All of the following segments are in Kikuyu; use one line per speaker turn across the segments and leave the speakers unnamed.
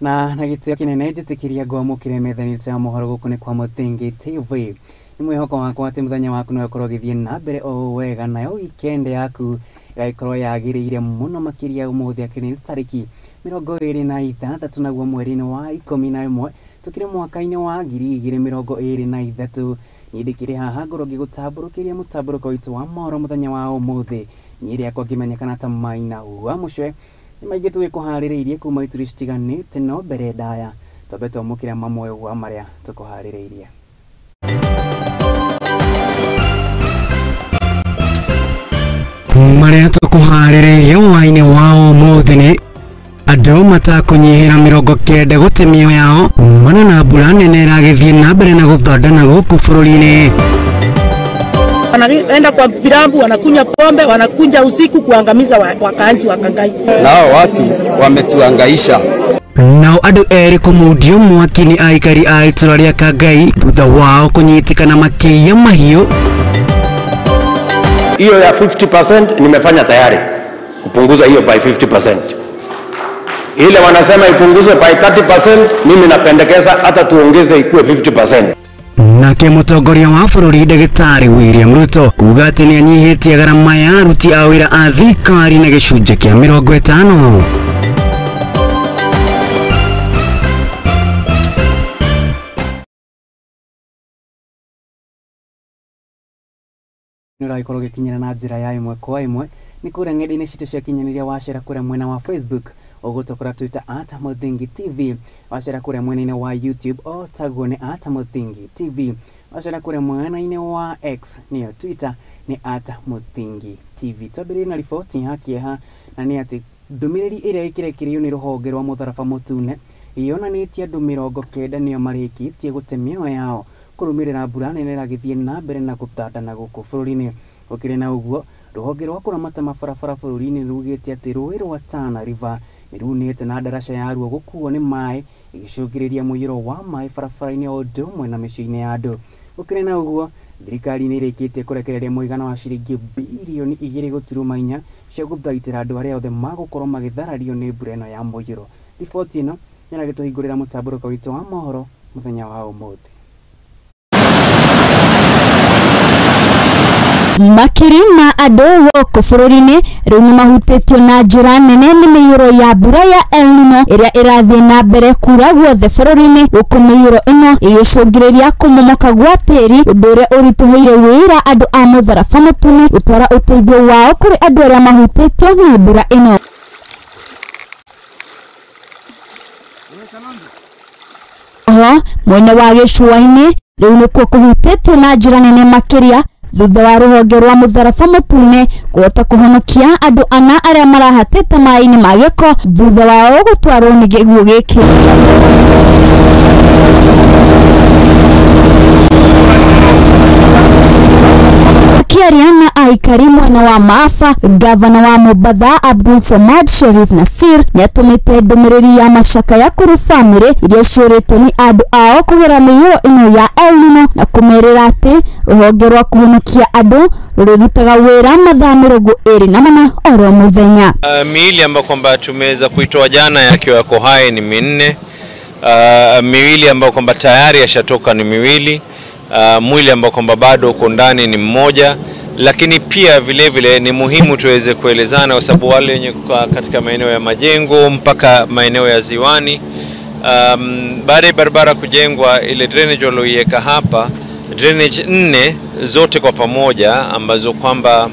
Na gĩtĩo kĩnene njĩtĩkĩria ngwamũkĩre metha-inĩ ya mohoro gũkũ nĩ kwa Mũthingi TV. Nĩ mwĩhoko wakwa atĩ mũthenya waku no ũkorwo ũgĩthiĩ na mbere o wega, nayo weekend yaku ĩgagĩkorwo yagĩrĩire mũno makĩria. Ũmũthĩ akĩrĩ nĩ tarĩki 26 naguo mweri-inĩ wa 11 tũkĩrĩ mwaka-inĩ wa 2023. Niĩ ndĩkĩrĩ haha ngorwo ngĩgũtambũrũkĩria mũtambũrũko witũ wa mohoro mũthenya wa ũmũthĩ. Niĩ rĩakwa ngĩmenyekana ta Maina wa Mũcwe. Nĩ maingĩ tũgĩkũharĩrĩirie kuma ituri citiganĩte, no mbere ndaya twambe twamũkĩre mamwe wa marĩa tũkũharĩrĩirie. Marĩa tũkũharĩrĩirie hwaĩ-inĩ wa ũmũthĩ nĩ andũ matakũnyihĩra 90 gũte mĩoyo yao kumana na mbura nene ĩragĩthiĩ na mbere na gũthandana gũkũ bũrũri-inĩ.
Wanaenda kwa vilabu, wanakunywa pombe, wanakunja usiku kuangamiza wakaaji wa Kangai.
Nao watu wametuangaisha.
Nao andũ erĩ kũmundio mwaki nĩ aikari a itũra rĩa Kangai thutha wao kũnyitĩkana makĩiya mahiũ.
Hiyo ya 50% nimefanya tayari kupunguza hiyo by 50%. Ile wanasema ipunguzwe by 30%, mimi napendekeza hata tuongeze ikuwe 50%.
Nake mũtongoria wa bũrũri Ndagĩtarĩ William Ruto kuga atĩ nĩanyihĩtie gharama ya aruti a wĩra a thirikari na gĩcunjĩ kĩa 50. Nĩ ũragĩkorwo ũgĩkinyĩra na njĩra ya ĩmwe kwa ĩmwe nĩ kũrĩa ng'enda-inĩ citũ cia kinyanĩria. Wacera kũrĩa mwena wa Facebook ũgũtũkora Twitter @MũthingiTV, wacera kũrĩa mwena-inĩ wa YouTube o taguo nĩ @MũthingiTV, wacera kũrĩa mwena-inĩ wa X nĩyo Twitter nĩ @MũthingiTV. Twambĩrĩrie na riboti ya kĩeha, na nĩ atĩ ndũmĩrĩri ĩrĩa ĩkĩrekereirio nĩ rũhonge rwa mũtharaba mũtune yonanĩtie andũ 90 nĩo marĩkĩtie gũte mĩoyo yao kũrũmĩrĩra mbura nene ĩragĩthiĩ na mbere na gũtandana gũkũ bũrũri-inĩ. Gũkĩrĩ na ũguo, rũhonge rwa kũramata mabarabara bũrũri-inĩ rugĩte atĩ rũĩ rwa Tana River nĩ runĩte na ndaraca yaruo gũkuo nĩ maĩ, ĩgĩcũngĩrĩria mũiyũro wa maĩ barabara-inĩ o ũndũ ũmwe na mĩciĩ-inĩ ya andũ. Gũkĩrĩ na ũguo, thirikari nĩ ĩrĩkĩtie kũrekereria mũigana wa ciringi birioni 2.4 cia gũthaitĩra andũ arĩa othe magũkorwo magĩtharario nĩ mbura ĩno ya mũiyũro. Riboti ĩno nĩragĩtũhingũrĩra mũtambũrũko witũ wa mohoro mũthenya wa ũmũthĩ.
Makiri ma andũ gũkũ bũrũri-inĩ rĩu nĩ mahutĩtio na njĩra nene nĩ mĩiyũro ya mbura ya El Nino ĩrĩa ĩrathiĩ na mbere kura guothe bũrũri-inĩ, gũkũ mĩiyũro ĩno ĩgĩcũngĩrĩria kũmomoka gwa tĩri, ũndũ ũrĩa ũritũhĩire wĩra andũ a mũtharaba mũtune gũtwara ũteithio wao kũrĩ andũ arĩa mahutĩtio nĩ mbura ĩno. Oho mwena wa gĩcũa-inĩ rĩu nĩkuo kũhutĩtio na njĩra nene makĩria thutha wa rũhonge rwa mũtharaba mũtune kũhota kũhonokia andũ ana arĩa marahatĩte maĩ-inĩ ma gĩko thutha wao gũtwarwo nĩ gĩguũ gĩkĩ. Akĩaria na aikari mwena wa Maafa, gavana wa Mombatha Abdul Somad Sherif Nasir nĩatũmĩte ndũmĩrĩri ya macakaya kũrĩ bamĩrĩ iria ciũrĩtwo nĩ andũ ao kũgera mĩiyũro ĩno ya El Nino na kũmerĩra atĩ rũhonge rwa kũhonokia andũ rũrĩrutaga wĩra mathaa 24 oro mũthenya.
Miili ambayo kwamba tumeweza kuitoa jana yakiwa yako hai ni 4, miwili ambayo kwamba tayari yashatoka ni 2, mwili ambao kwamba bado uko ndani ni 1. Lakini pia vile vile ni muhimu tuweze kuelezana kwa sababu wale wenye katika maeneo ya majengo mpaka maeneo ya ziwani, baada ya barabara kujengwa ile drainage walioiweka hapa, drainage 4 zote kwa pamoja ambazo kwamba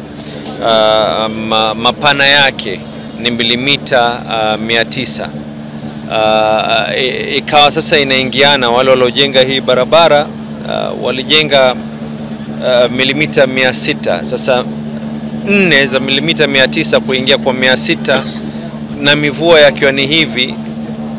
mapana yake ni milimita 900, ikawa sasa inaingiana. Wale waliojenga hii barabara walijenga milimita 600. Sasa 4 za milimita 900 kuingia kwa 600 na mivua yakiwa ni hivi,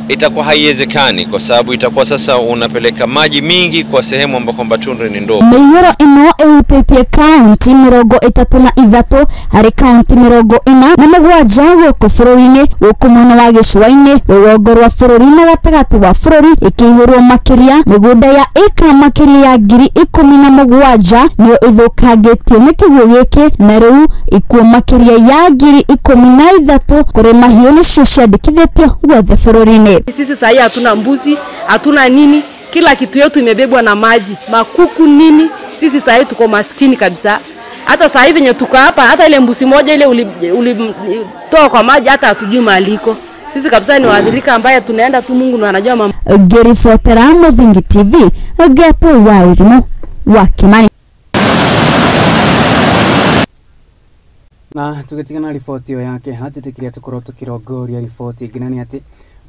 itakuwa haiwezekani kwa sababu itakuwa sasa unapeleka maji mingi kwa sehemu ambako kwamba tundu ni ndogo.
Mĩiyũro ĩno ĩhutĩtie kaunti 33 harĩ kaunti 47 gũkũ bũrũri-inĩ, gũkũ mwena wa gĩcũa-inĩ, rũgongo rwa bũrũri na gatagatĩ wa bũrũri ĩkĩihũrwo makĩria. Mĩgũnda ya ĩka makĩria ya 17,000 nĩyo ĩthũkangĩtio nĩ kĩguũ gĩkĩ, na rĩu ikuũ makĩria ya 13,000 kũrĩ mahiũ nĩcio ciandĩkithĩtio guothe bũrũri-inĩ. Kimani.
Sisi sasa hatuna mbuzi, hatuna nini, kila kitu yetu imebebwa na maji, makuku nini, sisi sasa tuko maskini kabisa. Hata sasa hivi yenye tuko hapa, hata ile mbuzi moja ile ulitoa kwa maji hata hatujui maliko. Sisi kabisa ni waathirika ambaye tunaenda tu, Mungu ndo anajua mambo.
Gerifotera Muthingi TV, Geto Wairimu wa Kimani.
Na tugitigana riboti ĩyo yake hatĩtĩkiria tũkorwo tũkĩrongoria riboti ĩngĩ, na nĩ atĩ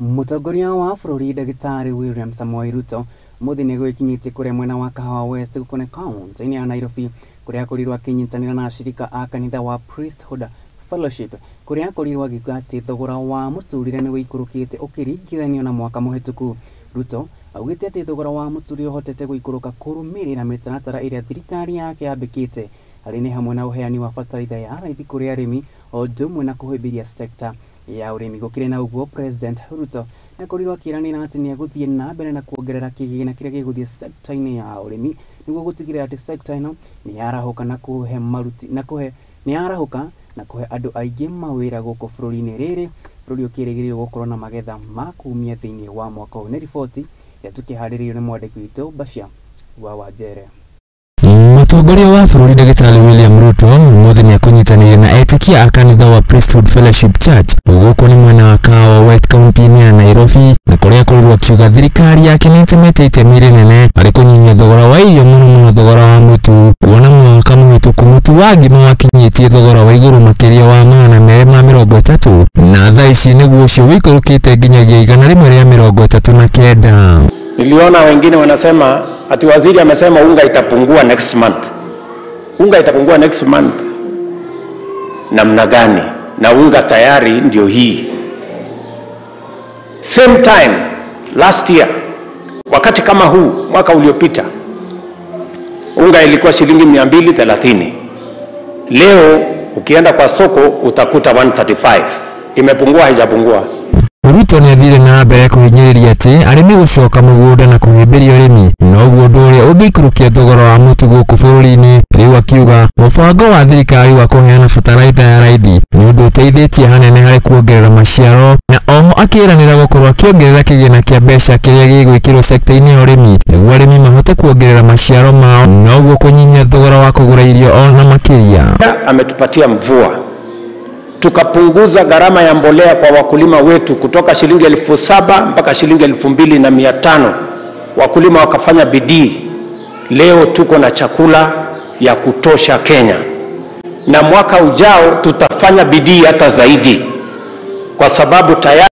mũtongoria wa bũrũri Ndagĩtarĩ William Samoei Ruto mũthĩ nĩ gwĩkinyĩtie kũrĩa mwena wa Kahawa West gũkũ nĩ kaunti-inĩ ya Nairobi, kũrĩa akorirwo akĩnyitanĩra na ashirika a kanitha wa Priesthood Fellowship, kũrĩa akorirwo agĩuga atĩ thogora wa mũtũrĩre nĩ wĩikũrũkĩte ũkĩringithanio na mwaka mũhĩtũku. Ruto augĩte atĩ thogora wa mũtũrĩre ũhotete gũikũrũka kũrũmĩrĩra mĩtaratara ĩrĩa thirikari yake yambĩkĩte, harĩ nĩ hamwe na ũheani wa bataraitha ya raithi kũrĩ arĩmi o ũndũ ũmwe na kũhĩmbĩria sekta ya ũrĩmi. Gũkĩrĩ na ũguo, President Ruto nĩakorirwo akĩĩranĩra atĩ nĩegũthiĩ na mbere na kuongerera kĩgĩna kĩrĩa gĩgũthiĩ sekta-inĩ ya ũrĩmi nĩguo gũtigĩrĩra atĩ sekta ĩno nĩyarahũka na kũhe maruti na kũhe nĩyarahũka na kũhe andũ aingĩ mawĩra gũkũ bũrũri-inĩ. Rĩrĩ bũrũri ũkĩrĩgĩrĩirwo gũkorwo na magetha ma kumia thĩinĩ wa mwaka ũyũ. Nĩ riboti ĩrĩa tũkĩharĩrĩirio nĩ mwandĩki witũ Bashir wa Wanjere.
Mũtongoria wa bũrũri Ndagĩtarĩ William Ruto ũmũthĩ nĩekũnyitanĩire na etĩkia a kanitha wa Priesthood Fellowship Church gũkũ nĩ mwena wa Kahawa West kaunti-inĩ ya Nairobi, na kũrĩa akorirwo akiuga thirikari yake nĩĩtemete itemi rĩnene harĩ kũnyihia thogora wa irio, mũno mũno thogora wa mũtu, kuona mwaka mũhĩtũku mũtu wa ngima wakinyĩtie thogora wa igũrũ makĩria wa 230, na thaa ici nĩguo ũcio wĩikũrũkĩte nginyagia 139.
Niliona wengine wanasema ati waziri amesema unga itapungua next month. Unga itapungua next month namna gani? Na unga tayari ndio hii. Same time last year, wakati kama huu mwaka uliopita, unga ilikuwa shilingi 230. Leo ukienda kwa soko utakuta 135. Imepungua haijapungua?
Ruto nĩathire na mbere kũhinyĩrĩria atĩ arĩmi gũcoka mũgũnda na kũhĩmbĩria ũrĩmi noguo ũndũ ũrĩa ũngĩikũrũkia thogora wa mũtu gũkũ bũrũri-inĩ. Rĩu akiuga mũbango wa thirikari wa kũheana bataraitha ya raithi nĩ ũndũ ũteithĩtie hanene harĩ kuongerera maciaro, na oho akĩĩranĩra gũkorwo akĩongerera kĩgĩna kĩa mbeca kĩrĩa gĩgwĩkĩrwo sekta-inĩ ya ũrĩmi nĩguo arĩmi mahote kuongerera maciaro mao noguo kũnyihia thogora wa kũgũra irio ona makĩria.
Ametupatia mvua, tukapunguza gharama ya mbolea kwa wakulima wetu kutoka shilingi 7,000 mpaka shilingi 2,500. Wakulima wakafanya bidii. Leo tuko na chakula ya kutosha Kenya, na mwaka ujao tutafanya bidii hata zaidi, kwa sababu tayari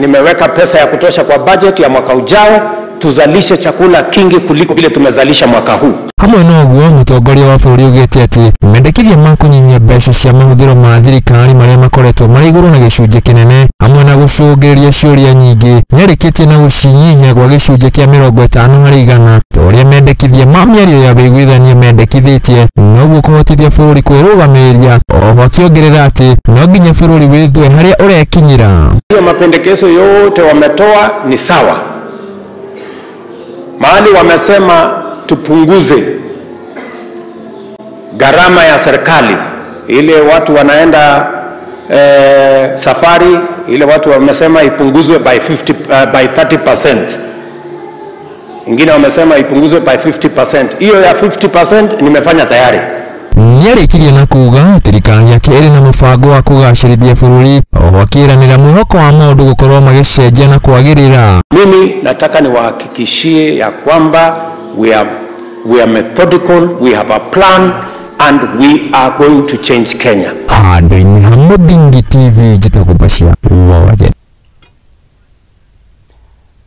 nimeweka pesa ya kutosha kwa budget ya mwaka ujao tuzalishe chakula kingi kuliko vile tumezalisha mwaka huu.
Hamwe na ũguo, mũtongoria wa bũrũri augĩte atĩ mendekithia ma kũnyihia mbeca cia mahũthĩro ma thirikari marĩa makoretwo marĩ igũrũ na gĩcunjĩ kĩnene hamwe na gũcũngĩrĩria ciũria nyingĩ nĩarĩkĩtie na gũcinyihia gwa gĩcunjĩ kĩa 50 harĩ igana ta ũrĩa mendekithia ma mĩario ya wĩiguithania mendekithĩtie noguo kũhotithia bũrũri kwĩrũgamĩrĩria. Oho akĩongerera atĩ no nginya bũrũri wĩthwe harĩa ũrekinyĩra.
Hiyo mapendekezo yote wametoa ni sawa. Mahali wamesema tupunguze gharama ya serikali, ile watu wanaenda safari, ile watu wamesema ipunguzwe by 30%. Ingine wamesema ipunguzwe by 50%. Hiyo ya 50% nimefanya tayari.
Nĩarĩkirie na kuga thirikari yake ĩrĩ na mũbango wa kũgacĩrithia bũrũri, oho akĩĩranĩra mwĩhoko wa maũndũ gũkorwo magĩcenjia na kwagĩrĩra.
Mimi nataka niwahakikishie ya kwamba we are methodical, we have a plan and we are going to change Kenya.
Handũ-inĩ ha Muthingi TV, njĩtagwo Bashir wa Wanjere.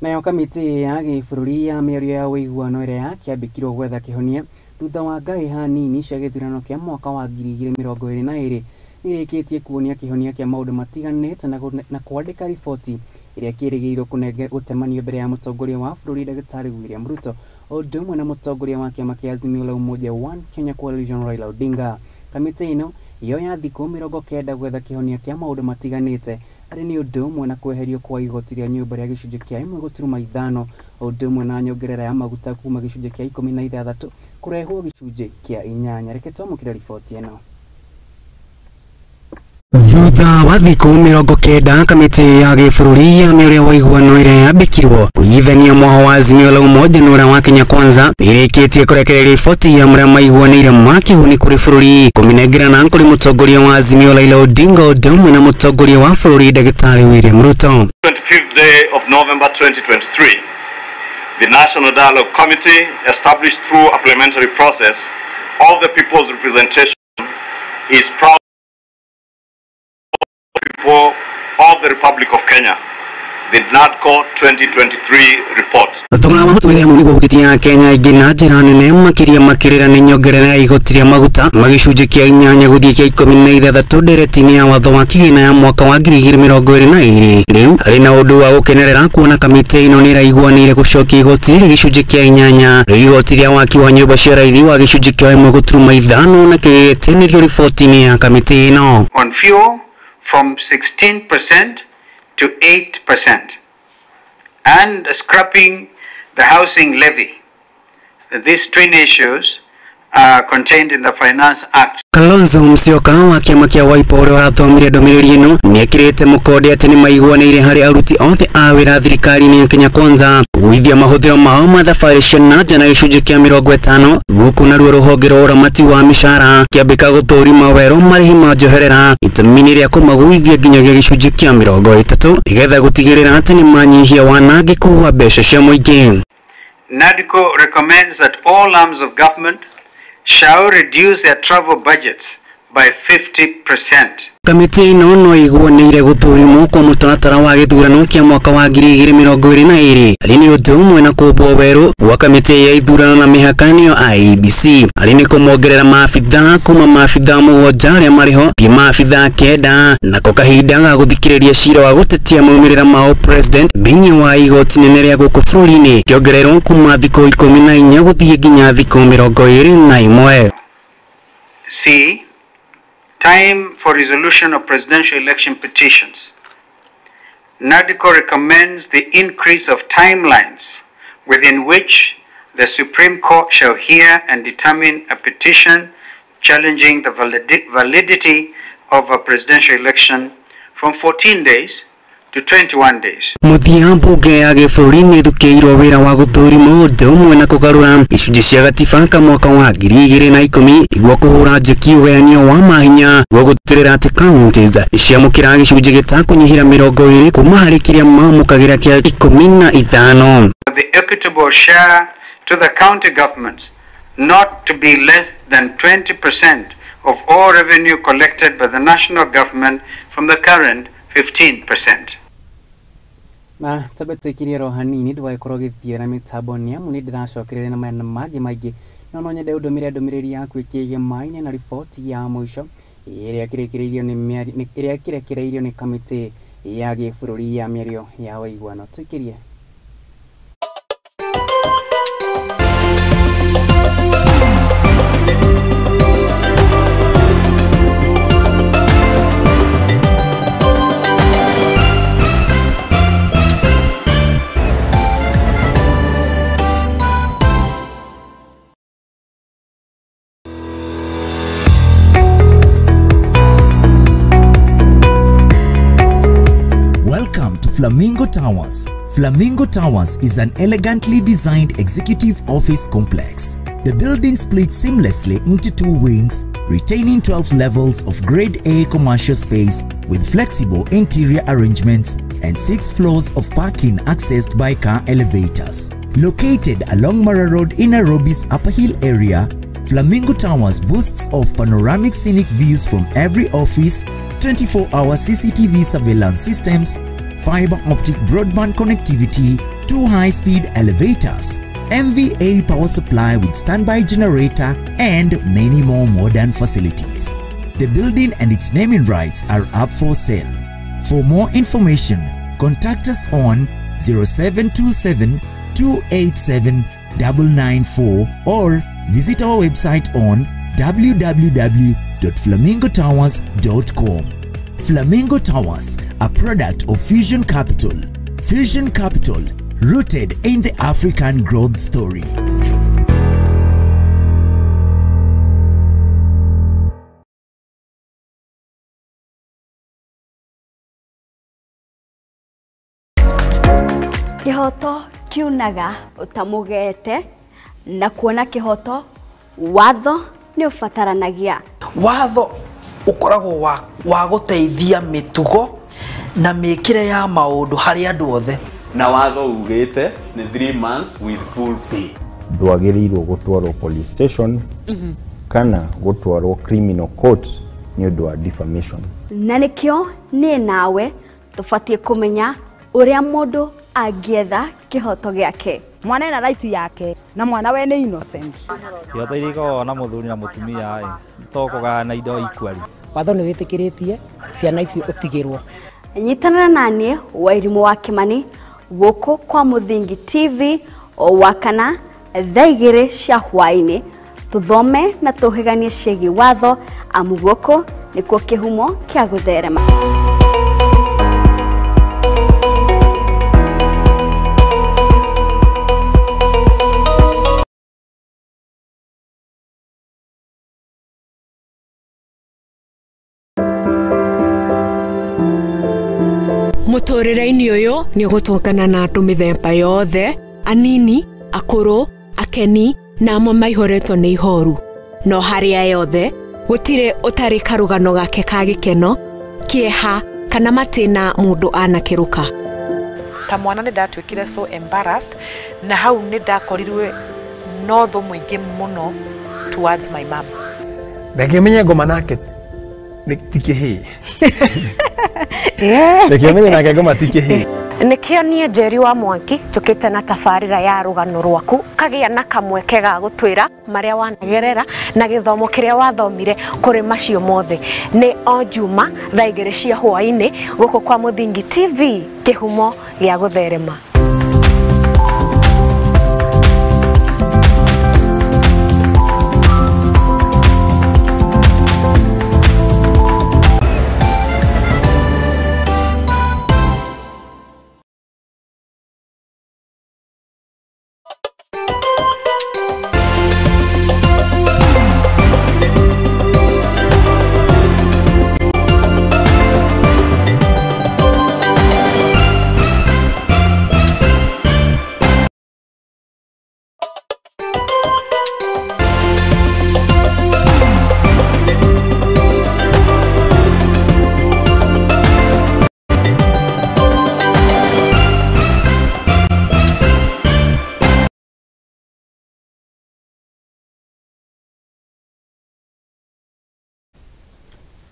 Nayo kamĩtĩ ya gĩbũrũri ya mĩario ya ũiguano ĩrĩa yakĩambĩkirwo gwetha kĩhonia thutha wa ngahĩha nini cia gĩthurano kĩa mwaka wa 2022 nĩrĩkĩtie kuonia kĩhonia kĩa maũndũ matiganĩte na kwandĩka riboti ĩrĩa kĩrĩgĩrĩirwo gũtemanio mbere ya mũtongoria wa bũrũri Ndagĩtarĩ William Ruto o ũndũ ũmwe na mũtongoria wa kĩama kĩa Azimio la Umoja One Kenya Coalition Raila Odinga. Kamĩtĩ ĩno yoya thikũ 90 gwetha kĩhonia kĩa maũndũ matiganĩte arĩ nĩ ũndũ ũmwe na kweherio kwa igoti rĩa nyũmba rĩa gĩcunjĩ kĩa 1.5 o ũndũ ũmwe na nyongerera ya maguta kuma gĩcunjĩ kĩa 16 kũrehwo gĩcunjĩ kĩa 8. Reke twamũkĩre riboti ĩno. Thutha wa thikũ 90 kamĩtĩ ya gĩbũrũri ya mĩario ya ũiguano ĩrĩa yambĩkirwo kũiguithania mwaho wa Azimio la Umoja na ũrĩa wa Kenya Kwanza nĩĩrĩkĩtie kũrekereria riboti ya marĩa maiguanĩire ma kĩhuni kũrĩ bũrũri kũmĩnengerana kũrĩ mũtongoria wa Azimio Raila Odinga ũndũ ũmwe na mũtongoria wa bũrũri Ndagĩtarĩ William Ruto.
25th day of November 2023, the National Dialogue Committee, established through a parliamentary process of the people's representation, is proud people of the Republic of Kenya. The NADCO 2023 report.
Thogora wa mũtũrĩre nĩguo ũhutĩtie Kenya aingĩ na njĩra nene makĩria makĩrĩra nĩ nyongerera ya igoti rĩa maguta ma gĩcunjĩ kĩa 8 gũthiĩ kĩa 16 ndereti-inĩ ya watho wa kĩgĩna ya mwaka wa 2022. Rĩu harĩ na ũndũ wa gũkenerera kuona kamĩtĩ ĩno nĩĩraiguanĩire gũcokia igoti rĩrĩ gĩcunjĩ kĩa 8. Rĩu igoti rĩa waki wa nyũmba cia raithi wa gĩcunjĩ kĩa 1.5 na kĩgĩtĩnĩrio riboti-inĩ ya kamĩtĩ ĩno.
On fuel from 16% to 8% and scrapping the housing levy. These twin issues are contained in the Finance Act.
Kalonzo Musyoka wa kĩama kĩa Wiper ũrĩa ũrathomire ndũmĩrĩri ĩno nĩekĩrĩte mũkonde atĩ nĩmaiguanĩire harĩ aruti othe a wĩra thirikari-inĩ ya Kenya Kwanza kũgũithia mahũthĩro mao ma thabarĩ cia na nja na gĩcunjĩ kĩa 50 gũkũ naruo rũhonge rwa ũramati wa mĩcara kĩambĩka gũthũrima werũ marĩhi ma njoherera itemi-inĩ rĩa kũmagũithia nginyagia gĩcunjĩ kĩa 30 nĩgetha gũtigĩrĩra atĩ nĩmanyihia wanangĩku wa mbeca cia mũingĩ.
NADCO recommends that all arms of government shall reduce their travel budgets by 50%.
Kamĩtĩ ĩno no ĩiguanĩire gũthũrimwo kwa mũtaratara wa gĩthurano kĩa mwaka wa 2022 arĩ nĩ ũndũ ũmwe na kũmbwo werũ gwa kamĩtĩ ya ithurano na mĩhaka nĩyo IEBC arĩ nĩ kũmongerera maabithaa kuma maabithaa 7 arĩa marĩ ho nginya maabithaa 9 nako kahinda ga gũthikĩrĩria cira wa gũtetia maumĩrĩra ma president thĩinĩ wa igoti nene rĩa gũkũ bũrũri-inĩ kĩongererwo kuma thikũ 14 gũthiĩ nginya thikũ 21.
C. Time for resolution of presidential election petitions. NADCO recommends the increase of timelines within which the Supreme Court shall hear and determine a petition challenging the validity of a presidential election from 14 days to 21 days.
Mũthia mbunge ya gĩbũrũri nĩĩthukĩirwo wĩra wa gũthũrima ũndũ ũmwe na kũgarũra icunjĩ cia gatiba ka mwaka wa 2010 nĩguo kũhũra njeki ũgayanio wa mahinya nĩguo gũtigĩrĩra atĩ counties nĩciamũkĩra gĩcunjĩ gĩtakũnyihĩra 20 kuma harĩ kĩrĩa mamũkagĩra kĩa 15.
The equitable share to the county governments not to be less than 20% of all revenue collected by the national government from the current 15%.
Na tabe tuikirie ro hanini ndwagĩkorwo gĩthiĩ na mĩtambo nĩ amu nĩ ndĩracokereria na maya mangĩ maingĩ no no nyende ũndũmĩre ndũmĩrĩri yaku ĩkĩgemaine na riboti ya mũico ĩrĩa kĩrekereirio nĩ kamĩtĩ ya gĩbũrũri ya mĩario ya ũiguano. Tuikirie.
Flamingo Towers. Flamingo Towers is an elegantly designed executive office complex. The building splits seamlessly into two wings, retaining 12 levels of Grade A commercial space with flexible interior arrangements and 6 floors of parking accessed by car elevators. Located along Mara Road in Nairobi's Upper Hill area, Flamingo Towers boasts of panoramic scenic views from every office, 24-hour CCTV surveillance systems, fiber optic broadband connectivity, 2 high-speed elevators, MVA power supply with standby generator, and many more modern facilities. The building and its naming rights are up for sale. For more information, contact us on 0727 287 994 or visit our website on www.flamingotowers.com. Flamingo Towers, a product of Fusion Capital. Fusion Capital, rooted in the African growth story.
Kĩhoto kiunaga ũtamũgete na kuona kĩhoto watho nĩ ũbataranagia.
Watho ũkoragwo wa gũteithia mĩtugo na mĩkĩre ya maũndũ harĩ andũ othe.
Na watho ugĩte nĩ 3 months with full pay.
Ndwagĩrĩirwo gũtwarwo police station kana gũtwarwo criminal court nĩ ũndũ wa defamation.
Na nĩkĩo niĩ nawe tũbatiĩ kũmenya ũrĩa mũndũ angĩetha kĩhoto gĩake.
Mwana ena right yake na mwana we nĩ innocent.
Kĩhoto iria ikoragwo na mũthuri na mũtumia ĩ to kũgayana indo equally.
Watho nĩ wĩtĩkĩrĩtie ciana icio ũtigĩrwo.
Nyitanĩra naniĩ Wairimũ wa Kĩmani gũkũ kwa Mũthingi TV o wakana thaa 2 cia hwaĩ-inĩ tũthome na tũhĩganie ciĩgiĩ watho amu gũkũ nĩkuo kĩhumo kĩa gũtherema.
Mũtũrĩre-inĩ ũyũ nĩ ũgũtũngana na andũ mĩthemba yothe, anini, akũrũ, akeni na amwe maihũrĩtwo nĩ ihoru. No harĩa yothe gũtirĩ ũtarĩ karũgano gake ka gĩkeno, kĩeha kana matĩna mũndũ anakĩrũka.
Ta mwana nĩ ndatuĩkire so embarrassed na hau nĩ ndakorirwe no thũ mũingĩ mũno towards my mom.
Reke menye ngoma nake ti kĩhĩĩ. Reke menye nake ngoma ti kĩhĩĩ.
Nĩkĩo niĩ Njeri wa Mwangi njũkĩte na tabarĩra ya rũgano rwaku kagĩa na kamweke ga gũtwĩra marĩa wanagerera na gĩthomo kĩrĩa wathomire kũrĩ macio mothe. Nĩ o Juma thaa 2 cia hwaĩ-inĩ gũkũ kwa Mũthingi TV, kĩhumo gĩa gũtherema.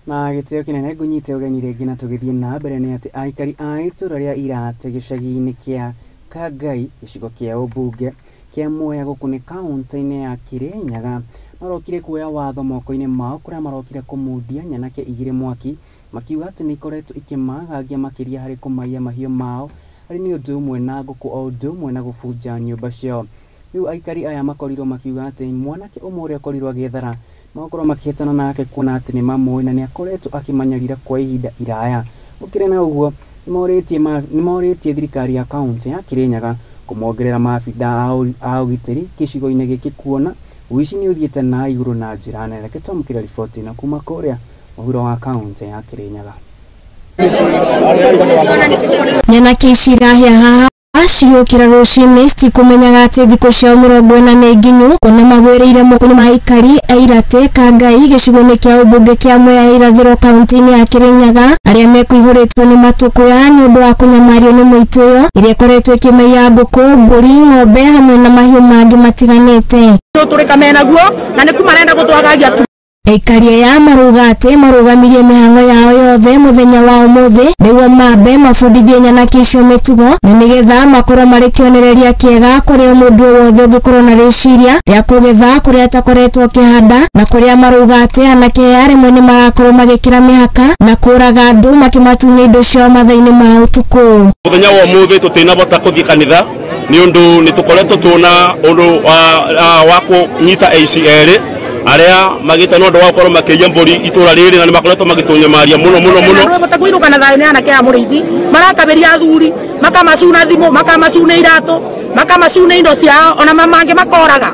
Na gĩtĩo kĩnene ngũnyite ũgeni rĩngĩ na tũgĩthiĩ na mbere nĩ atĩ aikari a itũra rĩa Irate gĩcagi-inĩ kĩa Kangai gĩcigo kĩa ũmbunge kĩa Mwea gũkũ nĩ kaũntĩ-inĩ ya Kĩrĩnyaga marokire kuoya watho moko-inĩ mao kũrĩa marokire kũmundia nyanake igĩrĩ mwaki makiuga atĩ nĩ ikoretwo ikĩmagangia makĩria harĩ kũmaiya mahiũ mao harĩ nĩ ũndũ ũmwe na ngũkũ o ũndũ ũmwe na gũbunja nyũmba ciao. Rĩu aikari aya makorirwo makiuga atĩ mwanake ũmwe ũrĩa akorirwo agĩethara makorwo makĩhetana nake kuona atĩ nĩ mamũĩ na nĩ akoretwo akĩmanyarira kwa ihinda iraya. Gũkĩrĩ na ũguo nĩmorĩtie thirikari ya kaũntĩ ya Kĩrĩnyaga kũmongerera maabitha a ũgitĩri gĩcigo-inĩ gĩkĩ kuona ũici nĩ ũthiĩte na igũrũ na njĩra nene. Reke twamũkĩre riboti na kuma kũrĩa mũhuro wa kaũntĩ ya Kĩrĩnyaga.
Nyanake ici irahĩa haha cigũkĩra rũcinĩ citikũmenyaga atĩ thikũ ciao 40 nĩ nginyu kuona magwĩrĩire moko-inĩ ma aikari a Irate Kangai gĩcigo-inĩ kĩa ũmbunge kĩa Mwea Irathĩro kaũntĩ-inĩ ya Kĩrĩnyaga arĩa mekũihũrĩtwo nĩ matũkũya nĩ ũndũ wa kũnyamario nĩ mũitũ ũyũ ĩrĩa ĩkoretwo ĩkĩmaiya ngũkũ, mbũri, ng'ombe hamwe na mahiũ mangĩ matiganĩte.
Tũrĩka menaguo na nĩ kuma marenda gũtwagagia.
Aikari aya maruga atĩ marũgamirie mĩhang'o yao yothe mũthenya wa ũmũthĩ nĩguo mambe mabundithie nyanake icio mĩtugo na nĩgetha makorwo marĩ kĩonereria kĩega kũrĩ mũndũ wothe ũngĩkorwo na rĩciria rĩa kũgetha kũrĩa atakoretwo akĩhanda na kũrĩa maruga atĩ anake aya rĩmwe nĩ marakorwo magĩkĩra mĩhaka na kũraga andũ makĩmatunya indo ciao mathaa-inĩ ma ũtukũ.
Mũthenya wa ũmũthĩ tũtinabota kũthiĩ kanitha nĩ ũndũ nĩ tũkoretwo tũna ũndũ wa kũnyita aici erĩ aria magite no ndo wa korwo makiiya mburi itura riri na makoretwo magitunyamaria muno muno muno.
Rwebo kuinuka na thayo ni anake a murithi marakabiria athuri makamacuna thimu makamacuna iratu makamacuna indo ciao ona mamangi makoraga.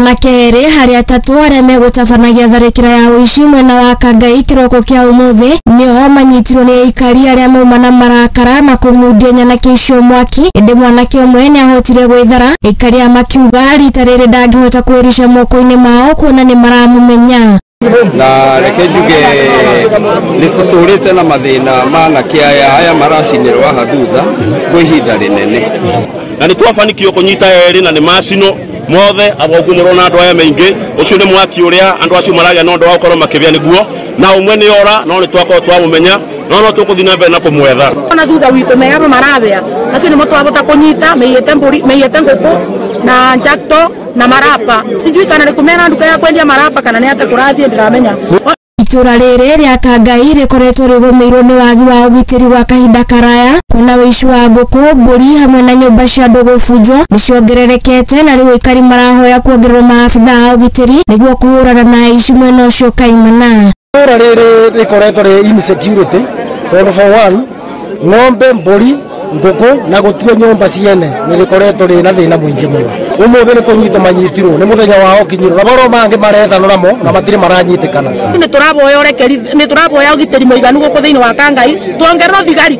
Anake erĩ harĩ atatũ arĩa megũtabanagia tharĩkĩra ya ũici mwena wa Kangai kĩroko kĩa ũmũthĩ nĩo manyitirwo nĩ aikari arĩa mauma na marakara na kũmundia nyanake icio mwaki, ĩndĩ mwanake ũmwe nĩahotire gwĩthara. Aikari aya makiuga rita rĩrĩ ndangĩhota kwĩruca moko-inĩ mao kuona nĩ maramũmenya.
Na reke njuge nĩ tũtũrĩte na mathĩna ma anake aya aya maracinĩrwo haha thutha kwa ihinda rĩnene,
na nĩ twabanikirio kũnyita erĩ na nĩ macino mothe agogu mũrona andũ aya maingĩ. Ũcio nĩ mwaki ũrĩa andũ acio maragĩa na ũndũ wa gũkorwo makĩbĩa nĩguo, na ũmwe nĩ ora no nĩ twakorwo twamũmenya no no tũkũthiĩ na mbere na kũmwetha.
Ona thutha witũ meyabo marabĩa acio nĩmo twabota kũnyita meiyĩte mbũri, meiyĩte ngũkũ na njakto na marapa, sijui kana nĩ kũmena nduka ya kwendia marapa kana nĩ atĩ kũrathiĩ ndiramenya.
Itũra rĩrĩ rĩa Kangai rĩkoretwo rĩgũmĩirwo nĩ wagi wa ũgitĩri wa kahinda karaya, kuona ũici wa ngũkũ, mbũri hamwe na nyũmba cia andũ gũbunjwo nĩciongererekete, na rĩu aikari marahoya kuongererwo maabitha a ũgitĩri nĩguo kũhũrana na aici mwena ũcio kaimana.
Itũra rĩrĩ rĩkoretwo rĩ insecurity tondũ for one ng'ombe, mbũri, ngũkũ na gũtua nyũmba ciene nĩ rĩkoretwo rĩ na thĩna mũingĩ mũno. Ũmũthĩ nĩ kũnyitwo manyitirwo nĩ mũthenya wao ũkinyirwo na marĩa mangĩ marethanwo namo na matirĩ maranyitĩkana.
Nĩ tũraboya ũrekeri, nĩ tũraboya ũgitĩri mũiganu gũkũ thĩinĩ wa Kangai, tuongererwo thigari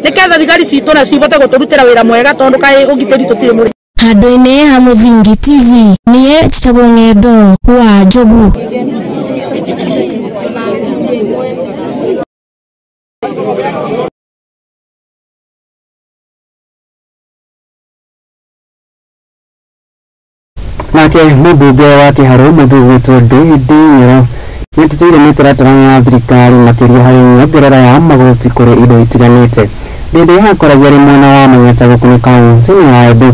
nĩketha thigari citũ na cibote gũtũrutĩra wĩra mwega tondũ kaĩ ũgitĩri tũtirĩ mũrĩ.
Handũ-inĩ ha Mũthingi TV, niĩ njĩtagwo Ng'endo wa Njogu.
Nake mũmbunge wa Kĩharũ mũthuri Ndindi Nyoro nĩateteire mĩtaratara ya thirikari makĩria harĩ nyongerera ya magoti kũrĩ indo itiganĩte. Ndindi akoragwo arĩ mwena wa Manyata gũkũ nĩ kaũntĩ-inĩ ya Embu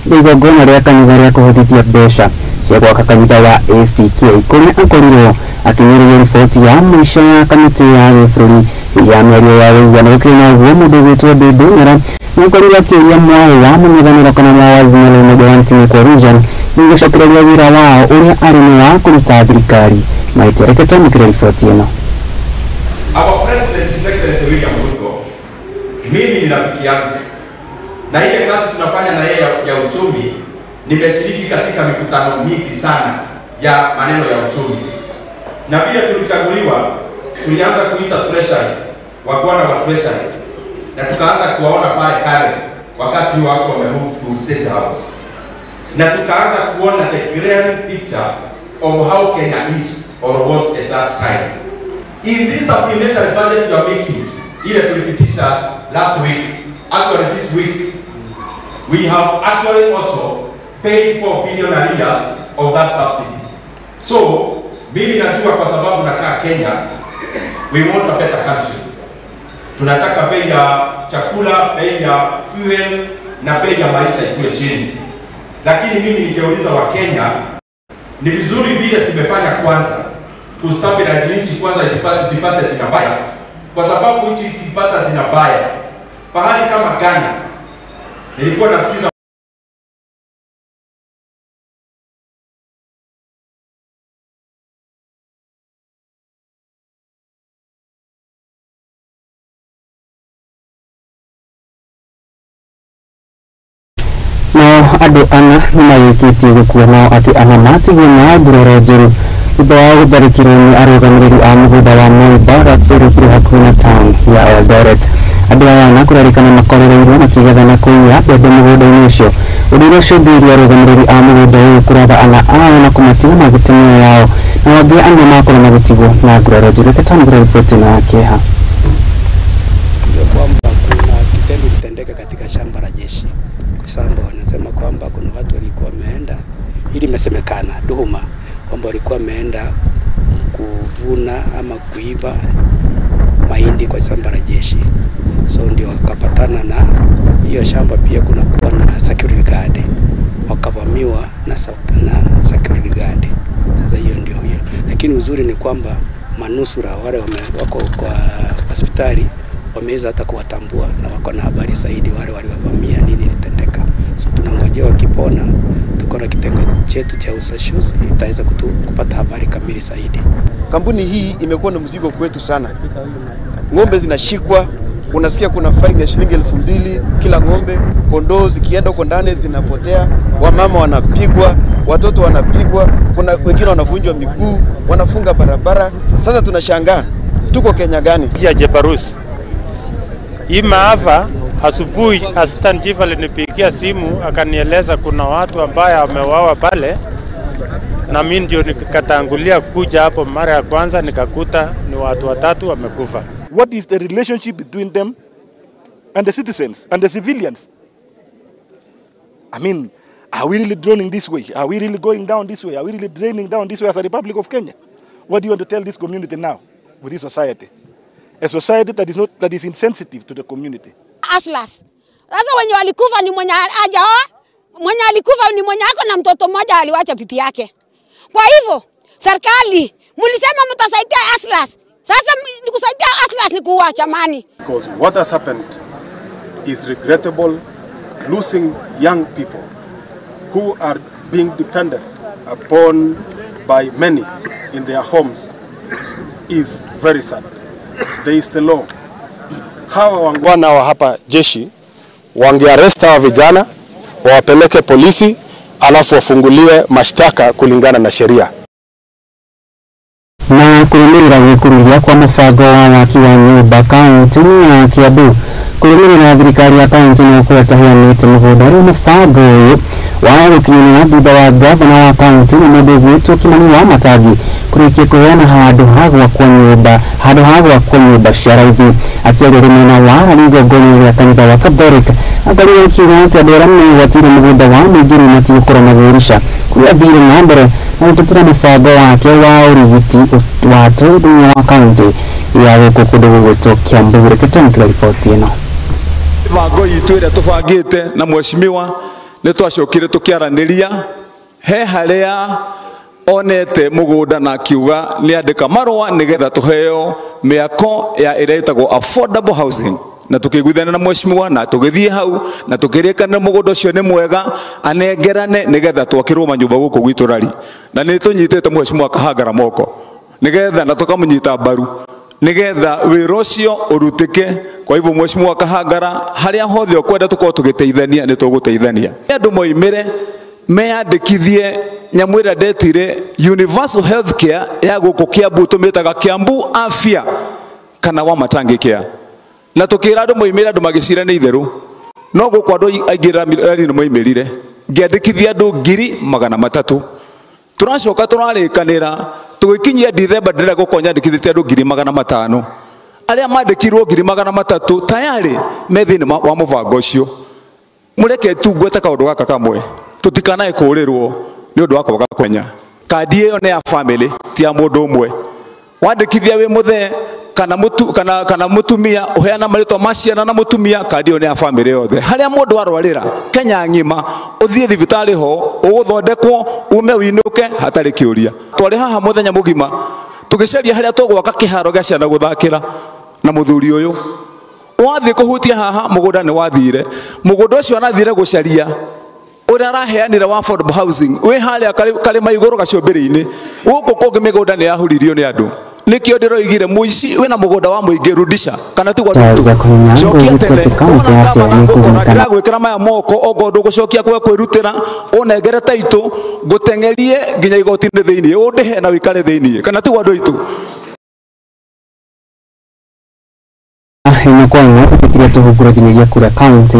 nĩ igongona rĩa kanitha rĩa kũhotithia mbeca cia gwaka kanitha wa ACK kũrĩa akorirwo akĩnyĩrĩria riboti ya mũico ya kamĩtĩ ya gĩbũrũri ya mĩario ya ũiguano. Gũkĩrĩ na ũguo mũndũ ũgwĩtwo Ndindi Nyoro nĩakorirwo akĩũria mwaũ wa mũng'ethanĩro kana mwa wa Azimio la Umoja One Kenya Coalition nĩ gũcokereria wĩra wao ũrĩa arĩ nĩ wa kũruta thirikari. Maite, reke twamũkĩre riboti ĩno.
Our President His Excellency William Ruto, mimi ni rafiki yangu na ile kazi tunafanya na yeye ya uchumi, nimeshiriki katika mikutano mingi sana ya maneno ya uchumi, na vile tulichaguliwa tulianza kuita treasury, wakwana wa treasury, na tukaanza kuwaona pale kale wakati wako wame move to State House, na tukaanza kuona the glaring picture of how Kenya is or was at that time. In this supplementary budget you are making, ile tulipitisha last week, actually this week, we have actually also paid 4 billion arrears of that subsidy. So, mimi najua kwa sababu nakaa Kenya, we want a better country. Tunataka bei ya chakula, bei ya fuel na bei ya maisha ikuwe chini. Lakini mimi ningeuliza wa Kenya, ni vizuri vile tumefanya kwanza kustabilize nchi kwanza isipate jina baya, kwa sababu nchi ikipata jina baya pahali kama Ghana, nilikuwa nasikiza
nao andũ ana nĩmarĩkĩtie gũkua nao angĩ ana matigwo na nguraro njeru thutha wa gũtharĩkĩrwo nĩ arũgamĩrĩri a mũgũnda wa Moi Barracks ũrĩa ũkĩrĩ hakuhĩ na taũni ya Eldoret. Andũ aya ana kũrerĩkana makorereirwo makĩgetha na kũiya mbembe mũgũnda-inĩ ũcio, ũndũ ũrĩa ũcũngĩrĩirie arũgamĩrĩri a mũgũnda ũyũ kũratha ana ao na kũmatiga magĩte mĩoyo yao, na angĩ ana makorwo magĩtigwo na nguraro njeru. Reke twamũkĩre riboti ĩno ya kĩeha.
Kwamba kuna kitendo kilitendeka katika shamba la jeshi Samba, wanasema kwamba kuna watu walikuwa wameenda, ili imesemekana duhuma kwamba walikuwa wameenda kuvuna ama kuiba mahindi kwa shamba la jeshi, so ndio wakapatana na hiyo shamba. Pia kuna kuwa na security guard, wakavamiwa na security guard. Sasa hiyo ndio hiyo, lakini uzuri ni kwamba manusura wale wako kwa hospitali wameweza hata kuwatambua na wako na habari zaidi wale waliovamia nini ilitendeka. So tunangojea wakipona, tuko na kitengo chetu cha usashuzi itaweza kupata habari kamili zaidi.
Kampuni hii imekuwa na mzigo kwetu sana. Ng'ombe zinashikwa,
Unasikia kuna faini ya shilingi 2000 kila ng'ombe, kondoo zikienda huko ndani zinapotea, wamama wanapigwa, watoto wanapigwa, kuna wengine wanavunjwa miguu, wanafunga barabara. Sasa tunashangaa tuko Kenya gani?
Ya Jebarus. Hii maafa asubuhi, assistant chief alinipigia simu akanieleza kuna watu ambaye wamewawa pale, na mimi ndio nikatangulia kuja hapo mara ya kwanza nikakuta ni watu watatu wamekufa.
What is the relationship between them and the citizens and the civilians? I mean, are we really drowning this way? Are we really going down this way? Are we really draining down this way as a Republic of Kenya? What do you want to tell this community now with this society? A society that is not, that is insensitive to the community.
Aslas. Sasa wenye walikufa ni mwenye hajaoa, mwenye alikufa ni mwenye ako na mtoto mmoja aliwacha pipi yake. Kwa hivyo serikali mlisema mtasaidia Aslas. Sasa ni kusaidia Aslas ni kuua chamani.
Because what has happened is regrettable, losing young people who are being depended upon by many in their homes is very sad. There is the law.
Hawa wangwana wa hapa jeshi wangearrest hawa vijana, wawapeleke polisi, alafu wafunguliwe mashtaka kulingana na sheria.
Na kurumirira gwikururia kwa mubango wa waki wa nyumba kaunti-inĩ ya Kiambu. Kurumirira thirikari ya kaunti nĩ ũkoretwo ĩheanĩte mũgũnda ũrĩa mũbango ũyũ wa gũkinyanĩra thutha wa gavana wa kaunti na mũndũ ũgwĩtwo Kimani wa Matangi kũrĩkia kũheana handũ ha gwakwo nyũmba handũ ha gwakwo nyũmba cia raithi. Akĩaria arĩ mwena wa Arari igongona rĩa kanitha wa Catholic, akorirwo akiuga atĩ andũ arĩa megwatĩire mũgũnda wa mũingĩ rĩu matigũkorwo makĩĩrica kũrĩa athire na mbere na gũtetera mũbango wake wa ũrigiti wa tũhũ thĩinĩ wa kaunti ya gũkũ kũndũ gũgwĩtwo Kiambu. Reke twamũkĩre riboti ĩno.
Mĩbango itũ ĩrĩa tũbangĩte na mheshimiwa nĩ twacokire tũkĩaranĩria he harĩa onete mũgũnda na akiuga nĩ andĩka marũa nĩgetha tũheo mĩako ya ĩrĩa ĩtagwo affordable housing, na tukiguithana na mheshimiwa na tugithie hau na tukirikana mũgũnda ũcio nĩ mwega anengerane nĩgetha twakĩrwo manyũmba gũkũ gwitũ rari, na nĩ tũnyitĩte mheshimiwa Kahangara moko nĩgetha na tũkamũnyita mbaru nĩgetha wĩra ũcio ũrutĩke. Kwa hivyo mheshimiwa Kahangara, harĩa hothe ũkwenda tũkorwo tũgĩteithania nĩ tũgũteithania. Andũ moimĩre meyandĩkithie nyamũ ĩrĩa ndetire universal health care ya gũkũ Kiambu, tũmĩtaga Kiambu Afya kana wa Matangi Care, na tukira andũ moimĩre andũ magĩcira nĩ itherũ, no gũkũ andũ aingĩ rari nĩ moimĩrire ngĩandĩkithia andũ 300,000. Tũracoka tũrarĩkanĩra tũgĩkinyia Dithemba ndĩrenda gũkorwo nyandĩkithĩtie andũ 500,000. Arĩa mandĩkirwo 300,000 tayari me thĩinĩ wa mũbango ũcio. Mũreke tu ngwete kaũndũ gaka kamwe, tũtikanae kũũrĩrwo nĩ ũndũ wa kwaga kũmenya. Kandi ĩyo nĩ ya family, ti ya mũndũ ũmwe. Wandĩkithia wĩ mũthee kana mũtumia, ũheana marĩtwa ma ciana na mũtumia, kandi ĩyo nĩ ya family yothe. Harĩa mũndũ arwarĩra Kenya ng'ima, ũthiĩ thibitarĩ ho ũgũthondekwo ume ũinũke hatarĩ kĩũria. Twarĩ haha mũthenya mũgima tũgĩcaria harĩa tũgwaka kĩharo gĩa ciana gũthakĩra na mũthuri ũyũ. Wathiĩ kũhutia haha mũgũnda nĩ wathire, mũgũnda ũcio arathire gũcaria ũrĩa araheanire wa affordable housing wĩ harĩa karĩma igũrũ gacũmbĩrĩ-inĩ. Gũkũ kũngĩ mĩgũnda nĩ yahuririo nĩ andũ. Nĩkĩo ndĩroigire mũici wĩna mũgũnda wa mũingĩ rudisha kana tigwa cokia tene ndĩragwĩkĩra maya moko ongorwo ndũgũcokia kwe kwĩrutĩra ũnengere taitũ ngũteng'erie nginya igoti-inĩ thĩiniĩ ũndĩhe na wĩikare thĩiniĩ kana tigwa andũ aitũ.
Ĩmwe kwa ĩmwe tũtikirie tũhungura nginyagia kũrĩa kaunti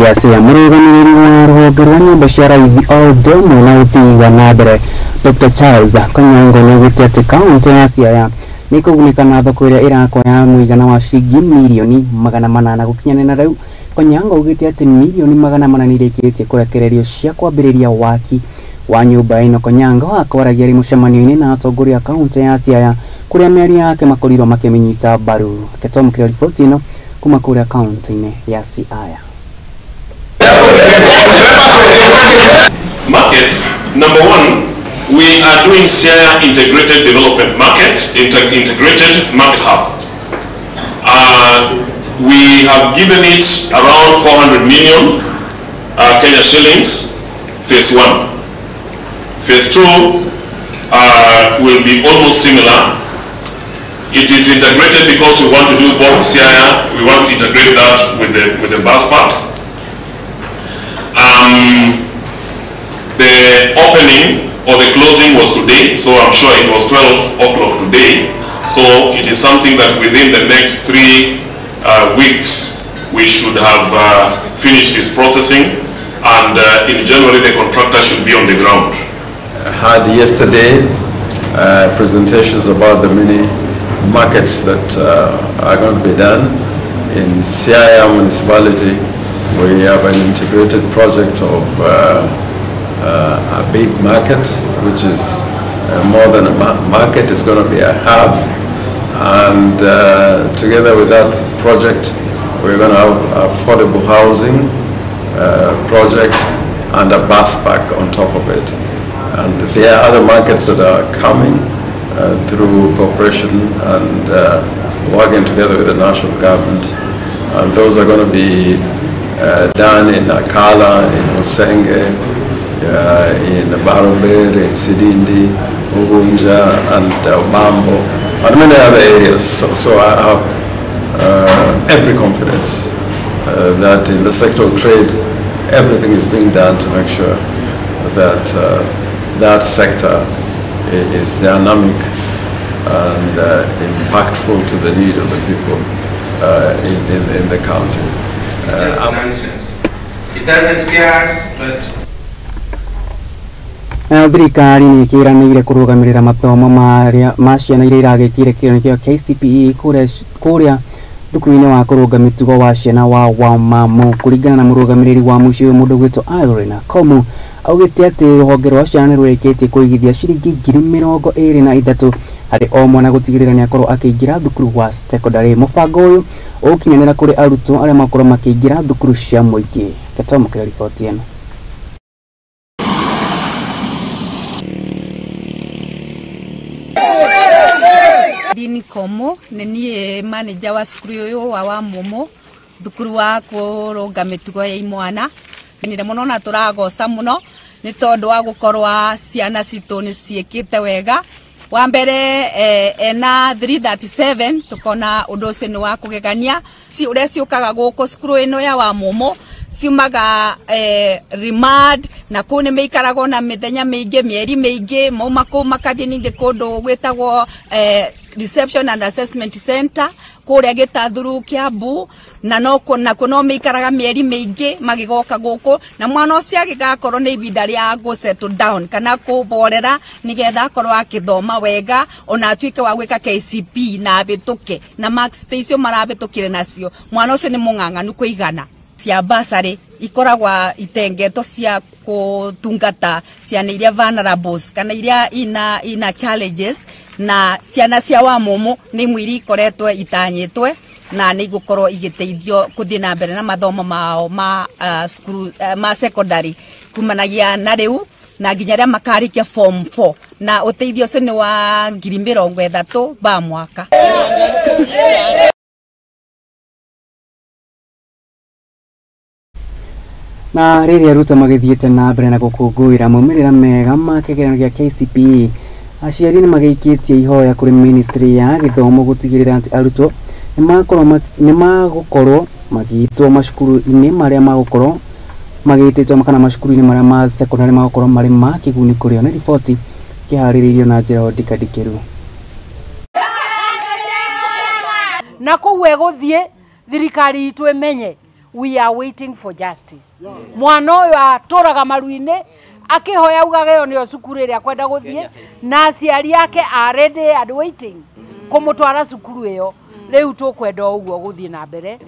ya Siaya. Mũrũgamĩrĩri wa rũhonge rwa nyũmba cia raithi o ũndũ ũmwe na ũthii wa na mbere Dr. Charles Kanyongo nĩaugĩte atĩ kaunti ya Siaya nĩ ĩkũgunĩka na thoko ĩrĩa ĩrakwo ya mũigana wa ciringi mirioni 800 gũkinyanĩra na rĩu. Konyango augĩte atĩ mirioni 800 nĩ irĩkĩtie kũrekererio cia kwambĩrĩria waki wa nyũmba ĩno. Konyango akwaragia arĩ mũcemanio-inĩ na atongoria a kaunti ya Siaya kũrĩa mĩario yake makorirwo makĩmĩnyita mbaru. Reke twamũkĩre riboti ĩno kuma kũrĩa kaunti-inĩ ya Siaya.
Market number one, we are doing Siaya Integrated Development Market, Integrated Market Hub. We have given it around 400 million Kenya shillings, phase one. Phase two will be almost similar. It is integrated because we want to do both Siaya, we want to integrate that with the bus park. The opening or the closing was today, so I'm sure it was 12 o'clock today. So it is something that within the next 3 weeks we should have finished this processing, and in January the contractor should be on the ground.
I had yesterday presentations about the many markets that are going to be done. In Siaya municipality, we have an integrated project of a big market, which is more than a market, it's going to be a hub. And together with that project, we're going to have affordable housing project and a bus park on top of it. And there are other markets that are coming through cooperation and working together with the national government. And those are going to be done in Akala, in Usenge, in Barobere, in Sidindi, Ugunja, and Bambo, and many other areas. So I have every confidence that in the sector of trade, everything is being done to make sure that that sector is dynamic and impactful to the need of the people in the county.
It's nonsense. It doesn't scare us, but
Nayo thirikari nĩ ĩkĩranĩire kũrũgamĩrĩra mathomo ma ciana iria iragĩkire kĩgeranio kĩa KCPE kũrĩa thukuru-inĩ wa kũrũnga mĩtugo wa ciana wa Wamamu. Kũringana na mũrũgamĩrĩri wa mũciĩ ũyũ mũndũ gwĩtwo Irene Komu, augĩte atĩ rũhonge rwa ciana nĩ rũrĩkĩtie kũigithia ciringi 23,000 harĩ o mwana gũtigĩrĩra nĩ akorwo akĩingĩra thukuru wa secondary. Mũbango ũyũ ũgũkinyanĩra kũrĩ arutwo arĩa makorwo makĩingĩra thukuru cia mũingĩ. Twamũkĩra riboti ĩno.
Dini Komo nĩ niĩ manager wa cukuru ũyũ wa Wamumu, thukuru wa kũrũnga mĩtugo ya imwana. Nĩ mũno na tũragoca mũno nĩ tondũ wa gũkorwa ciana citũ nĩ ciĩkĩte wega. Wa mbere ena 337 tukona ũndũ ũcio nĩ wa kũgegania. Ũrĩa ciũkaga gũkũ cukuru ĩno ya Wamumu ciumaga remand na kũu nĩ mĩikaragwo na mĩthenya mĩingĩ, mĩeri mĩingĩ, mauma kũu makathiĩ ningĩ kũndũ gwĩtagwo Reception and Assessment Center kũrĩa Gĩtathuru Kiambu, na nakuo no mĩikaraga mĩeri mĩingĩ magĩgoka gũkũ, na mwana ũcio agĩgakorwo nĩ ihinda rĩa gũ settle down kana kũborera nĩgetha akorwo akĩthoma wega ona atuĩke wa gwĩka KCPE na abĩtũke na marks ta icio marabĩtũkire nacio. Mwana ũcio nĩ mũng'ang'anu kũigana. Cia basarĩ ikoragwo itengetwo cia kũtungata ciana iria vulnerables kana iria ina challenges, na ciana cia Wamumu nĩ imwe iria ikoretwo itanyĩtwe na nĩ igũkorwo igĩteithio kũthiĩ na mbere na mathomo mao ma cukuru ma secondary kumanagia na rĩu na nginya arĩa makarĩkia form 4, na ũteithio ũcio nĩ wa 30,000 ba mwaka.
Na rĩrĩa arutwo magĩthiĩte na mbere na gũkũngũĩra maumĩrĩra mega ma kĩgeranio gĩa KCPE, aciari nĩ magĩikĩtie ihoya kũrĩ ministry ya gĩthomo gũtigĩrĩra atĩ arutwo nĩ magũkorwo magĩtwo macukuru-inĩ marĩa magũkorwo magĩtĩtwo kana macukuru-inĩ marĩa ma secondary magũkorwo marĩ ma kĩguni kũrĩ o. Nĩ riboti kĩharĩrĩirio na njĩra ndikandikĩru.
Na kũu ĩgũthiĩ thirikari itũ ĩmenye we are waiting for justice. Mwana ũyũ atũraga maru-inĩ akĩhoya augaga ĩyo nĩyo cukuru ĩrĩa akwenda gũthiĩ, na aciari ake are ready and waiting kũmũtwara cukuru ĩyo. Rĩu tũkwenda ũguo gũthiĩ na mbere.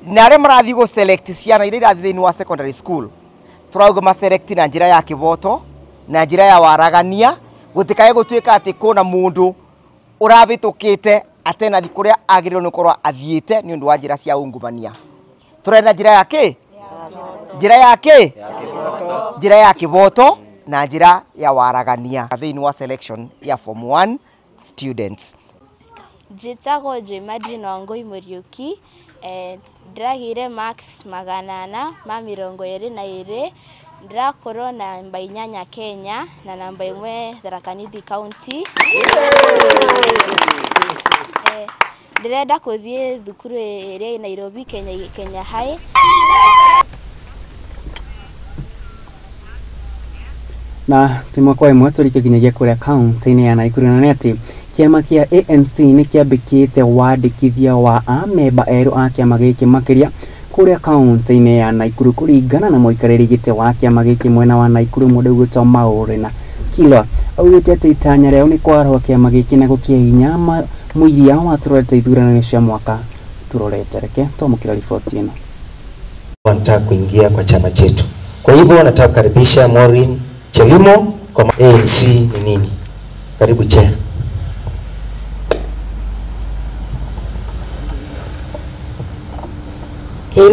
Na arĩa marathiĩ gũ select ciana iria irathiĩ thĩinĩ wa secondary school, tũrauga ma select na njĩra ya kĩboto na njĩra ya waragania, gũtikae gũtuĩka atĩ kũna mũndũ ũrabĩtũkĩte atenathi kũrĩa agĩrĩirwo nĩ gũkorwo athiĩte nĩ ũndũ wa njĩra cia ungumania. Tũrenda njĩra ya kĩ? Njĩra ya kĩ? Njĩra ya kĩboto na njĩra ya waragania thĩinĩ wa selection ya form 1 students.
Njĩtagwo Joy Wangui Muriuki, ndĩragĩire marks 422, ndĩrakorwo namba 8 Kenya na namba 1 Tharaka Nithi County. Ndĩrenda kũthiĩ thukuru ĩrĩa ĩ Nairobi Kenya High.
Na timwe kwa imwe tũrike nginyagia kũrĩa kaunti-inĩ ya Nakuru na nĩ atĩ kĩama kĩa ANC nĩ kĩambĩkĩte wandĩkithia wa amemba erũ a kĩama gĩkĩ makĩria kũrĩa kaunti-inĩ ya Nakuru kũringana na mũikarĩri gĩtĩ wa kĩama gĩkĩ mwena wa Nakuru mũndũ ũgwĩtwo Maurina Kilwa augĩte atĩ itanya rĩao nĩ kwarũa kĩama gĩkĩ na gũkĩhe hinya mũiria wa tũrorete ithurano cia mwaka tũrorete. Reke twamũkĩra riboti ĩno.
Wanataka kuingia kwa chama chetu, kwa hivyo nataka kukaribisha Maureen Chelimo kwa ANC ni nini. Karibu chair.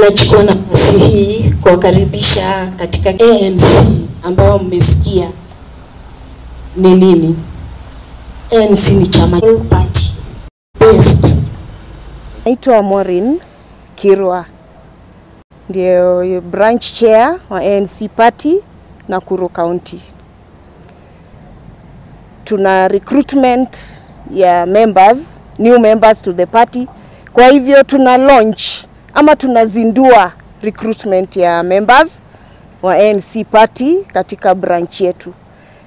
Nachukua nafasi hii kuwakaribisha katika ANC ambayo mmesikia ni nini. ANC ni chama party based.
Naitwa Maureen Kirwa, ndio branch chair wa ANC party Nakuru County. Tuna recruitment ya members, new members to the party. Kwa hivyo tuna launch ama tunazindua recruitment ya members wa ANC party katika branch yetu.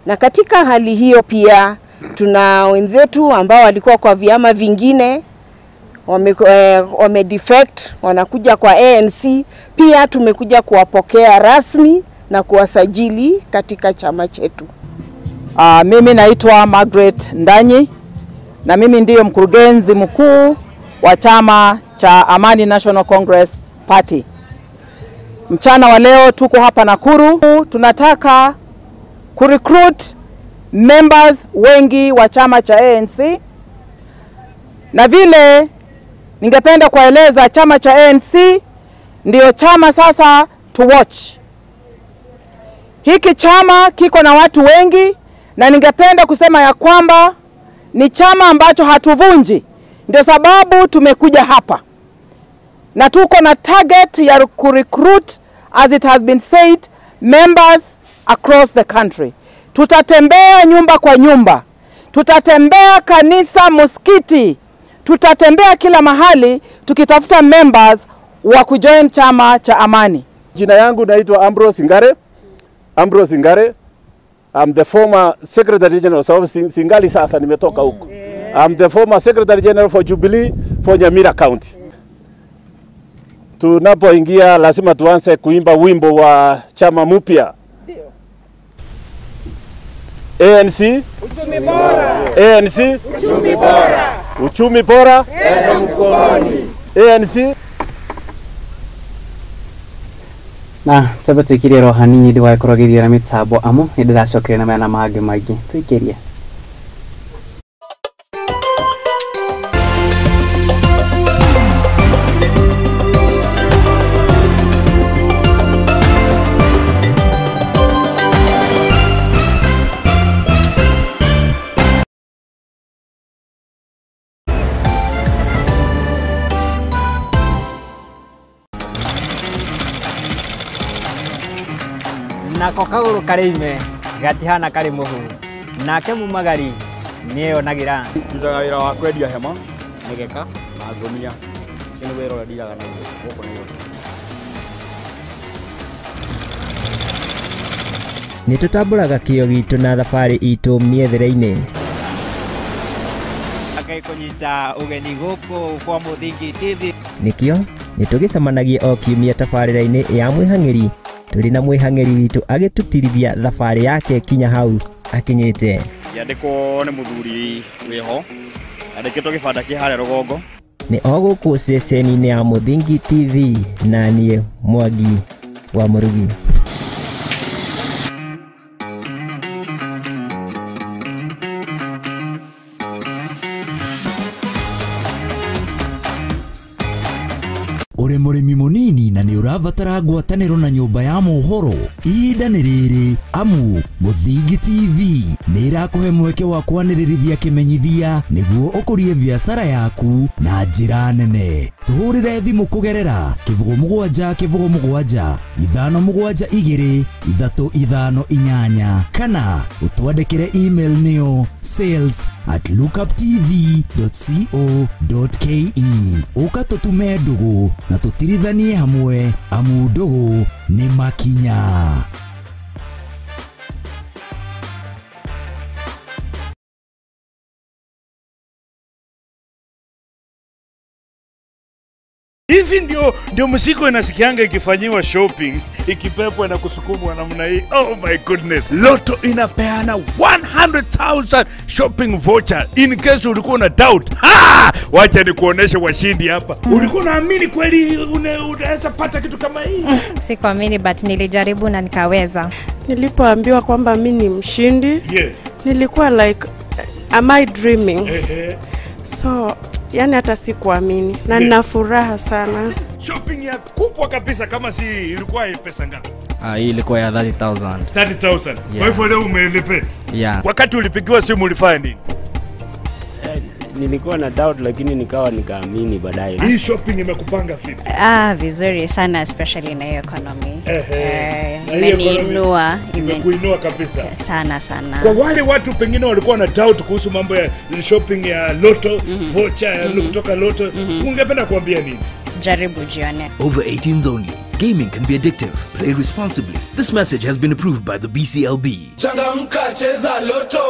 Na katika hali hiyo pia tuna wenzetu ambao walikuwa kwa vyama vingine wame defect, wanakuja kwa ANC. Pia tumekuja kuwapokea rasmi na kuwasajili katika chama chetu.
Mimi naitwa Margaret Ndanyi na mimi ndiyo mkurugenzi mkuu wa chama cha Amani National Congress Party. Mchana wa leo tuko hapa Nakuru, tunataka kurecruit members wengi wa chama cha ANC. Na vile ningependa kueleza, chama cha ANC ndiyo chama sasa to watch. Hiki chama kiko na watu wengi, na ningependa kusema ya kwamba ni chama ambacho hatuvunji. Ndio sababu tumekuja hapa. Na tuko na target ya kurecruit, as it has been said, members across the country. Tutatembea nyumba kwa nyumba, tutatembea kanisa, msikiti, tutatembea kila mahali tukitafuta members wa kujoin chama cha Amani.
Jina yangu naitwa Ambrose Ngare. Ambrose Ngare. I'm the former Secretary General, sababu singali sasa nimetoka huko. I'm the former Secretary General for Jubilee for Nyamira County. Tunapoingia lazima tuanze kuimba wimbo wa chama mpya. ANC
Uchumi bora.
ANC
Uchumi bora.
Uchumi bora.
Pesa mfukoni.
ANC.
Na tabe tuikirie ro hanini ndiwakorwo githiĩ na mitambo amu nĩ ndĩracokire na mena mangĩ maingĩ tuikirie.
Nako kagũrũ karĩ ime gatihana karĩ mũhu, nake mumagari nĩeyonagĩra.
Ndutaga wĩra wa kwendia hema, mĩgeka na ngũnia. Ũcio nĩ wĩra ũrĩa ndiraga naguo gũkũ Nairobi.
Nĩ tũtambũraga kĩo gitũ na thabarĩ itũ mĩethere-inĩ.
Ngai kũnyita ũgeni gũkũ kwa Mũthingi TV.
Nĩkĩo nĩ tũgĩcemanagia o kiumia tabarĩra-inĩ ya mwĩhang'ĩri. Tũrĩ na mwĩhang'ĩri witũ agĩtũtirithia thabarĩ yake kinya hau akinyĩte.
Yandĩkwo nĩ mũthuri wĩho, andĩkĩtwo gĩbanda kĩ harĩa rũgongo.
Nĩ o gũkũ ceceni-inĩ ya Mũthingi TV na niĩ Mwangi wa Mũrugi.
Uri murimi munini na ni urabatara ngwataniro na nyumba ya mohoro ihinda ni riri. Amu Muthingi TV nĩ ĩrakũhe mweke wa kwanĩrĩrithia kĩmenyithia nĩguo ũkũrie biacara yaku na njĩra nene. Tũhũrĩre thimũ kũgerera 07 07 5 7 2 3 5 8 kana ũtwandĩkĩre email nĩyo sales@lookuptv.co.ke. Ũka tũtume ndũgũ na tũtirithanie hamwe, amu ndũgũ nĩ makinya.
Hivi ndio msiko inasikianga ikifanyiwa shopping, ikipepwa na kusukumwa namna hii. Oh my goodness. Lotto inapeana 100,000 shopping voucher. In case ulikuwa na doubt. Ha! Wacha nikuoneshe washindi hapa. Ulikuwa unaamini kweli unaweza pata kitu kama hii?
Sikuamini, but nilijaribu na nikaweza.
Nilipoambiwa kwamba mimi ni mshindi,
yes,
nilikuwa like, am I dreaming? So, yani hata sikuamini na nina furaha sana.
Shopping ya kubwa kabisa, kama si ilikuwa pesa ngapi?
Hii ilikuwa ya 30,000.
30,000.
Yeah.
Kwa hivyo leo umeelevate.
Yeah.
Wakati ulipigiwa simu ulifanya nini?
Nilikuwa na doubt lakini nikaamini baadaye.
Hii shopping imekupanga vipi?
Vizuri sana, especially na hiyo economy.
Imeniinua, imekuinua kabisa.
Sana sana.
Kwa wale watu pengine walikuwa na doubt kuhusu mambo ya shopping ya Lotto, voucher kutoka Lotto, ungependa kuambia nini?
Jaribu jione.
Over 18s only. Gaming can be addictive. Play responsibly. This message has been approved by the BCLB.
Changamka, cheza Lotto.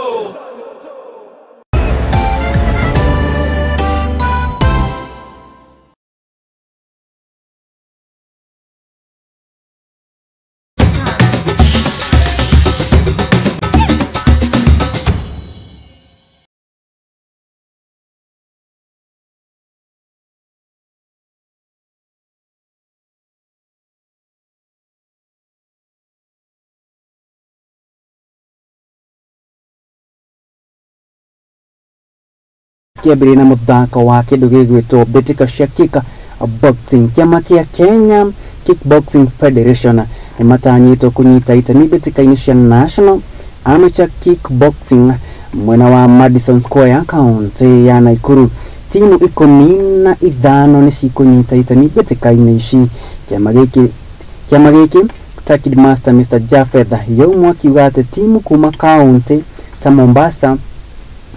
Kĩambĩrĩria na mũthako wa kĩndũ gĩgwĩtwo mbĩtĩka cia kickboxing. Kĩama kĩa Kenya Kickboxing Federation nĩmatanyĩtwo kũnyita itemi mbĩtĩka-inĩ cia National Amateur Kickboxing mwena wa Madison Square kaunti ya Nakuru. Timu 15 nĩcikũnyita itemi mbĩtĩka-inĩ ici. Kĩama gĩkĩ Takid Master Mr. Jafeth Yaumu akiuga atĩ timu kuma kaunti ta Mombasa,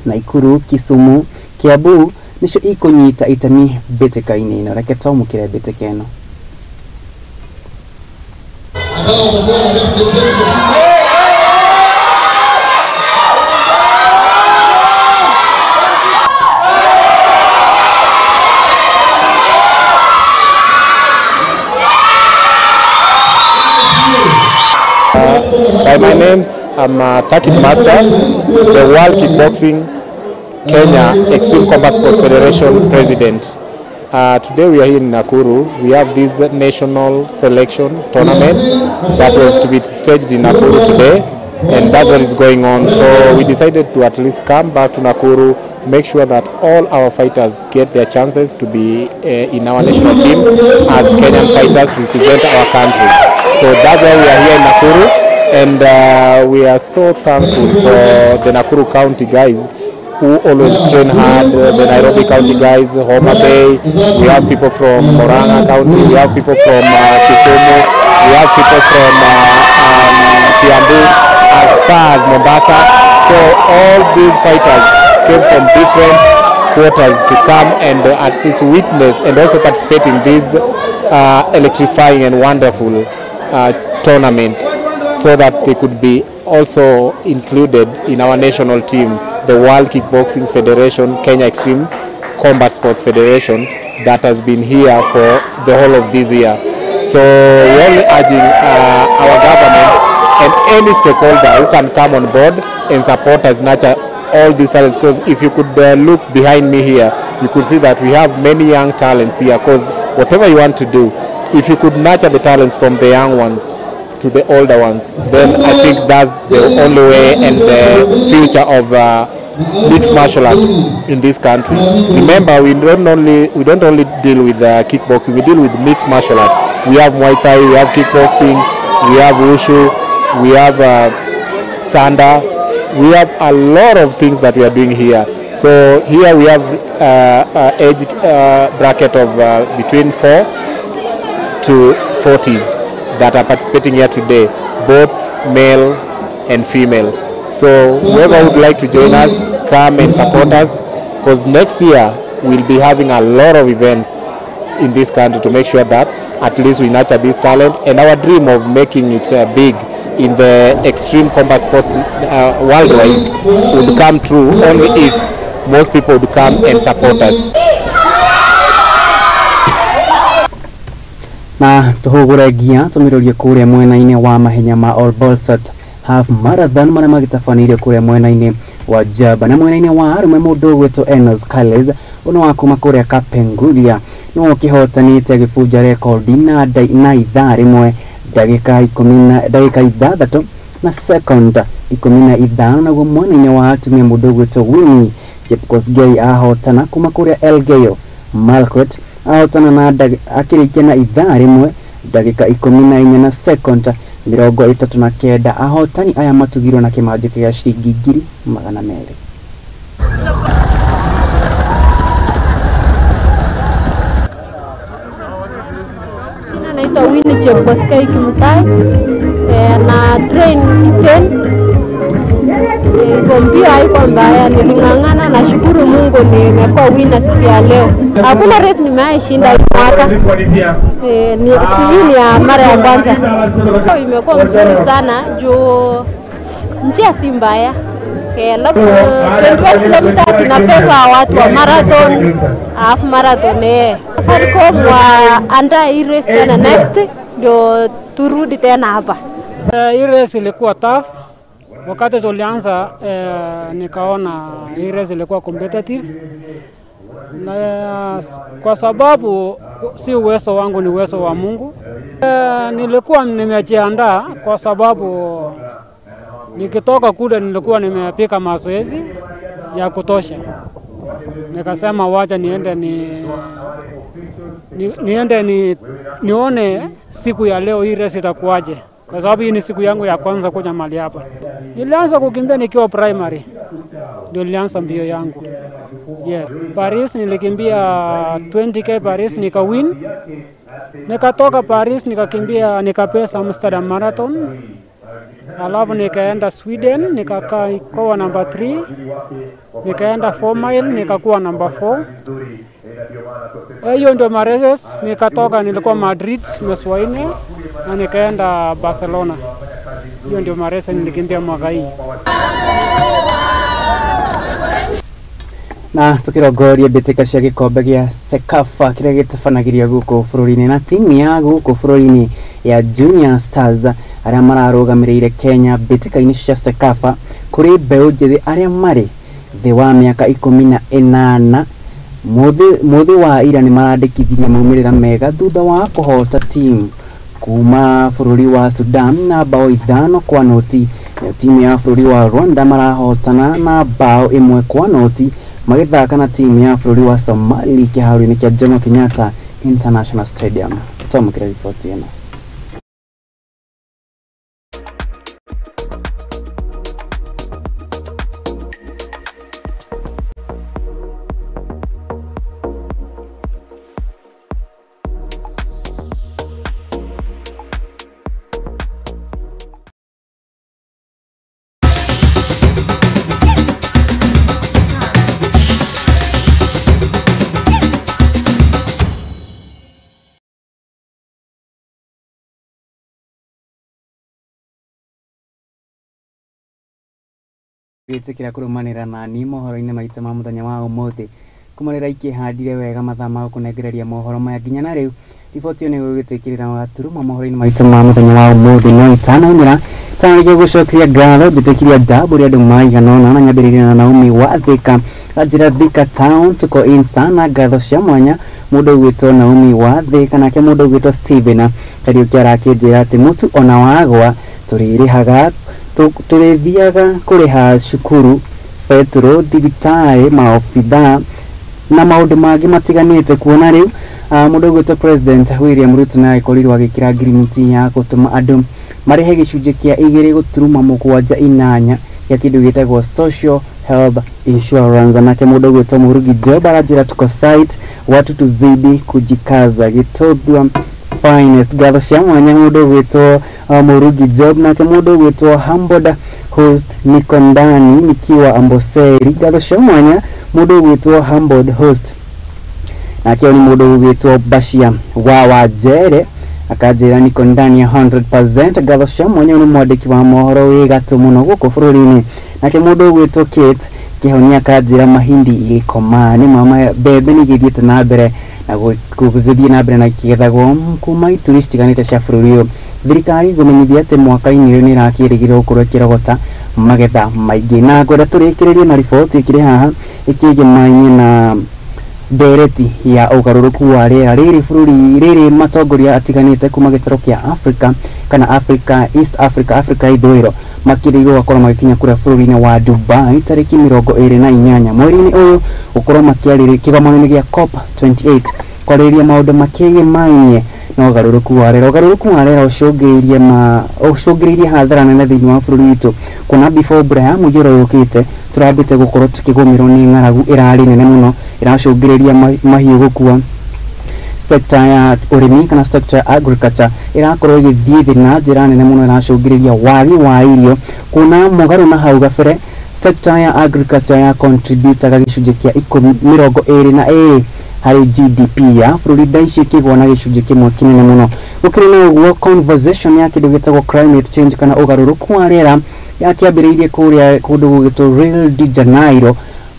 Nakuru, Kisumu, Kiambu nicio ikunyita itemi mbĩtĩka-inĩ ĩno. Reke twamũkĩre mbĩtĩka ĩno.
By my names, I'm a Takid Master, the World Kickboxing Kenya Extreme Combat Sports Federation President. Today we are here in Nakuru. We have this national selection tournament that was to be staged in Nakuru today, and that's what is going on. So we decided to at least come back to Nakuru, make sure that all our fighters get their chances to be in our national team as Kenyan fighters to represent our country. So that's why we are here in Nakuru, and we are so thankful for the Nakuru County guys who always train hard, the Nairobi County guys, Homa Bay, we have people from Murang'a County, we have people from Kisumu, we have people from Kiambu, as far as Mombasa. So all these fighters came from different quarters to come and at least witness and also participate in this electrifying and wonderful tournament, so that they could be also included in our national team, the World Kickboxing Federation, Kenya Extreme Combat Sports Federation, that has been here for the whole of this year. So we're only urging our government and any stakeholder who can come on board and support us nurture all these talents, because if you could look behind me here, you could see that we have many young talents here, because whatever you want to do, if you could nurture the talents from the young ones to the older ones, then I think that's the only way and the future of mixed martial arts in this country. Remember, we don't only deal with kickboxing, we deal with mixed martial arts. We have Muay Thai, we have kickboxing, we have Wushu, we have sanda, we have a lot of things that we are doing here. So here we have age bracket of between 4 to 40s that are participating here today, both male and female. So whoever would like to join us, come and support us, because next year we'll be having a lot of events in this country to make sure that at least we nurture this talent, and our dream of making it big in the extreme combat sports worldwide would come true only if most people would come and support us.
Na tuhugure ngia tumirorie kuria mwena-inĩ wa mahenya ma All Bolsat Half Marathon maria magĩtabanĩirio kuria mwena-inĩ wa Jaba, na mwena-inĩ wa arũme mũndũ ũgwĩtwo Enos Kales ũno wa kuma kuria Kapenguria no ũkĩhotanĩte agĩbunja rekondi na ithaa rĩmwe ndagĩka 16 na second 15. Naguo mwena-inĩ wa atumia mũndũ ũgwĩtwo Winnie Jepkosgei ahotana kuma kuria Elgeyo Marakwet ahotana na akĩrĩkia na ithaa rĩmwe ndagĩka 14 na second 39. Ahotani aya matugirwo na kĩmanjĩka gĩa ciringi 200,000.
Naitwa Winnie Jepkosgei Kimutai, na train Iten. Iko mbio haiko mbaya, niling'ang'ana na shukuru Mungu nimekuwa winner siku ya leo. Hakuna race nimeishinda hii mwaka. Ni sijui ya mara ya kwanza. Imekuwa mzuri sana juu njia si mbaya. Labda 21 kilometers ina favor watu wa marathon, half marathon. Safaricom waandaa hii race tena next ndio turudi tena hapa.
Hii race ilikuwa tough. Wakati tulianza nikaona hii race ilikuwa competitive, na kwa sababu si uwezo wangu, ni uwezo wa Mungu. Nilikuwa nimejiandaa kwa sababu nikitoka kule nilikuwa nimepika mazoezi ya kutosha. Nikasema wacha niende niende nione siku ya leo hii race itakuwaje, kwa sababu hii ni siku yangu ya kwanza kuja mahali hapa. Nilianza kukimbia nikiwa primary, ndio nilianza mbio yangu. Yes, Paris nilikimbia 20k Paris nika win. Nikatoka Paris nikakimbia nikapesa Amsterdam Marathon. Alafu nikaenda Sweden nikakaa kwa number 3. Nikaenda 4 mile nikakuwa number 4. Hiyo ndio races. Nikatoka nilikuwa Madrid mwezi wa 4 na nikaenda Barcelona. Hiyo ndio races nilikimbia mwaka hii.
Na tukirongoria mbĩtĩka cia gĩkombe gĩa CECAFA kĩrĩa gĩtabanagĩrio gũkũ bũrũri-inĩ na timu ya gũkũ bũrũri-inĩ ya Junior Stars arĩa mararũgamĩrĩire Kenya mbĩtĩka-inĩ cia CECAFA kũrĩ mbeũ njĩthĩ arĩa marĩ thĩ wa mĩaka 18 mũthĩ wa ira nĩ marandĩkithirie maumĩrĩra mega thutha wa kũhota timu kuma bũrũri wa Sudan na bao 5-0. Timu ya bũrũri wa Rwanda marahotana na bao 1-0 magĩthaka na timu ya bũrũri wa Somali kĩharo-inĩ kĩa Jomo Kenyatta International Stadium. Twamũkĩra riboti ĩno. Gwĩtĩkĩra kũrũmanĩra na niĩ mohoro-inĩ maitũ ma mũthenya wa ũmũthĩ kuma rĩrĩa ikĩhandire wega mathaa ma gũkũnengereria mohoro maya nginya na rĩu. Riboti ĩyo nĩ ĩgũgĩtĩkĩrĩra gaturuma mohoro-inĩ maitũ ma mũthenya wa ũmũthĩ no itanaumĩra tanarĩkia gũcokeria ngatho njĩtĩkiria ndabu ũrĩa andũ maigana ũna na nyambĩrĩria na Naomi wa Thika Anjĩra Thika Town tuko in sana ngatho cia mwanya mũndũ ũgwĩtwo Naomi wa Thika nake mũndũ ũgwĩtwo Steven Kariũki arakĩnjĩra atĩ mũtu ona wagwa tũrĩrĩhaga tũrĩthiaga kũrĩha cukuru betũrũ thibitarĩ maobithaa na maũndũ mangĩ matiganĩte kuona rĩu mũndũ ũgwĩtwo President William Ruto nĩ agĩkorirwo agĩkĩra ngirimiti ya gũtũma andũ marĩhe gĩcunjĩ kĩa 2.78 gĩa kĩndũ gĩtagwo social health insurance. Nake mũndũ ũgwĩtwo Murugi Job aranjĩra tuko site, watu tuzidi kujikaza, Gĩtũthua finest. Ngatho cia mwanya mũndũ ũgwĩtwo Murugi Job. Nake mũndũ ũgwĩtwo Humbled Host, niko ndani nikiwa Amboseli. Ngatho cia mwanya mũndũ ũgwĩtwo Humbled Host. Nake nĩ mũndũ ũgwĩtwo Bashia wa Wanjere akanjĩra niko ndani ya 100%. Ngatho cia mwanya, nĩ mwandĩki wa mohoro wĩ gatũ mũno gũkũ bũrũri-inĩ. Nake mũndũ ũgwĩtwo Kate Kĩhonia akanjĩra mahindi igĩkoma, nĩ mama mbembe nĩ igĩthiĩte na mbere na gũgĩthiĩ na mbere na ikĩgethagwo kuma ituri citiganĩte cia bũrũri ũyũ. Thirikari kũmenyithia atĩ mwaka-inĩ ũyũ nĩ ĩrakĩrĩgĩrĩrwo gũkorwo ĩkĩrogota magetha maingĩ. Na ngwenda tũrĩkĩrĩrie na riboti ĩkĩrĩ haha ĩkĩgĩmainie na ndereti ya ũgarũrũku wa rĩera rĩrĩ bũrũri rĩrĩ matongoria atiganĩte kuma gĩtarũ kĩa Africa kana Africa East Africa, Africa ithũĩro makĩrĩirwo gũkorwo magĩkinya kũrĩa bũrũri-inĩ wa Dubai tarĩki 28 mweri-inĩ ũyũ, gũkorwo makĩarĩrĩria kĩgomano-inĩ gĩa COP 28 kwarĩrĩria maũndũ makĩgĩmainie na ũgarũrũku wa rĩera. Ũgarũrũku wa rĩera ũcũngĩrĩirie hathara nene thĩinĩ wa bũrũri witũ, kuona before mbura ya mũiyũro yũkĩte tũrambĩte gũkorwo tũkĩgũmĩrwo nĩ ng'aragu ĩrarĩ nene mũno ĩracũngĩrĩria mahiũ gũkua. Sector ya ũrĩmi kana sector ya agriculture ĩrakorwo ĩgĩthiĩ thĩ na njĩra nene mũno, ĩracũngĩrĩria wagi wa irio, kuona mũgarũ na hau gabere sector ya agriculture ya contributaga gĩcunjĩ kĩa 22% harĩ GDP ya bũrũri, thaa ici ĩkĩgwa na gĩcunjĩ kĩmwe kĩnene mũno. Gũkĩrĩ na ũguo, conversation ya kĩndũ gĩtagwo climate change kana ũgarũrũku wa rĩera yakĩambĩrĩirie kũrĩa kũndũ gũgĩtwo Rio de Janeiro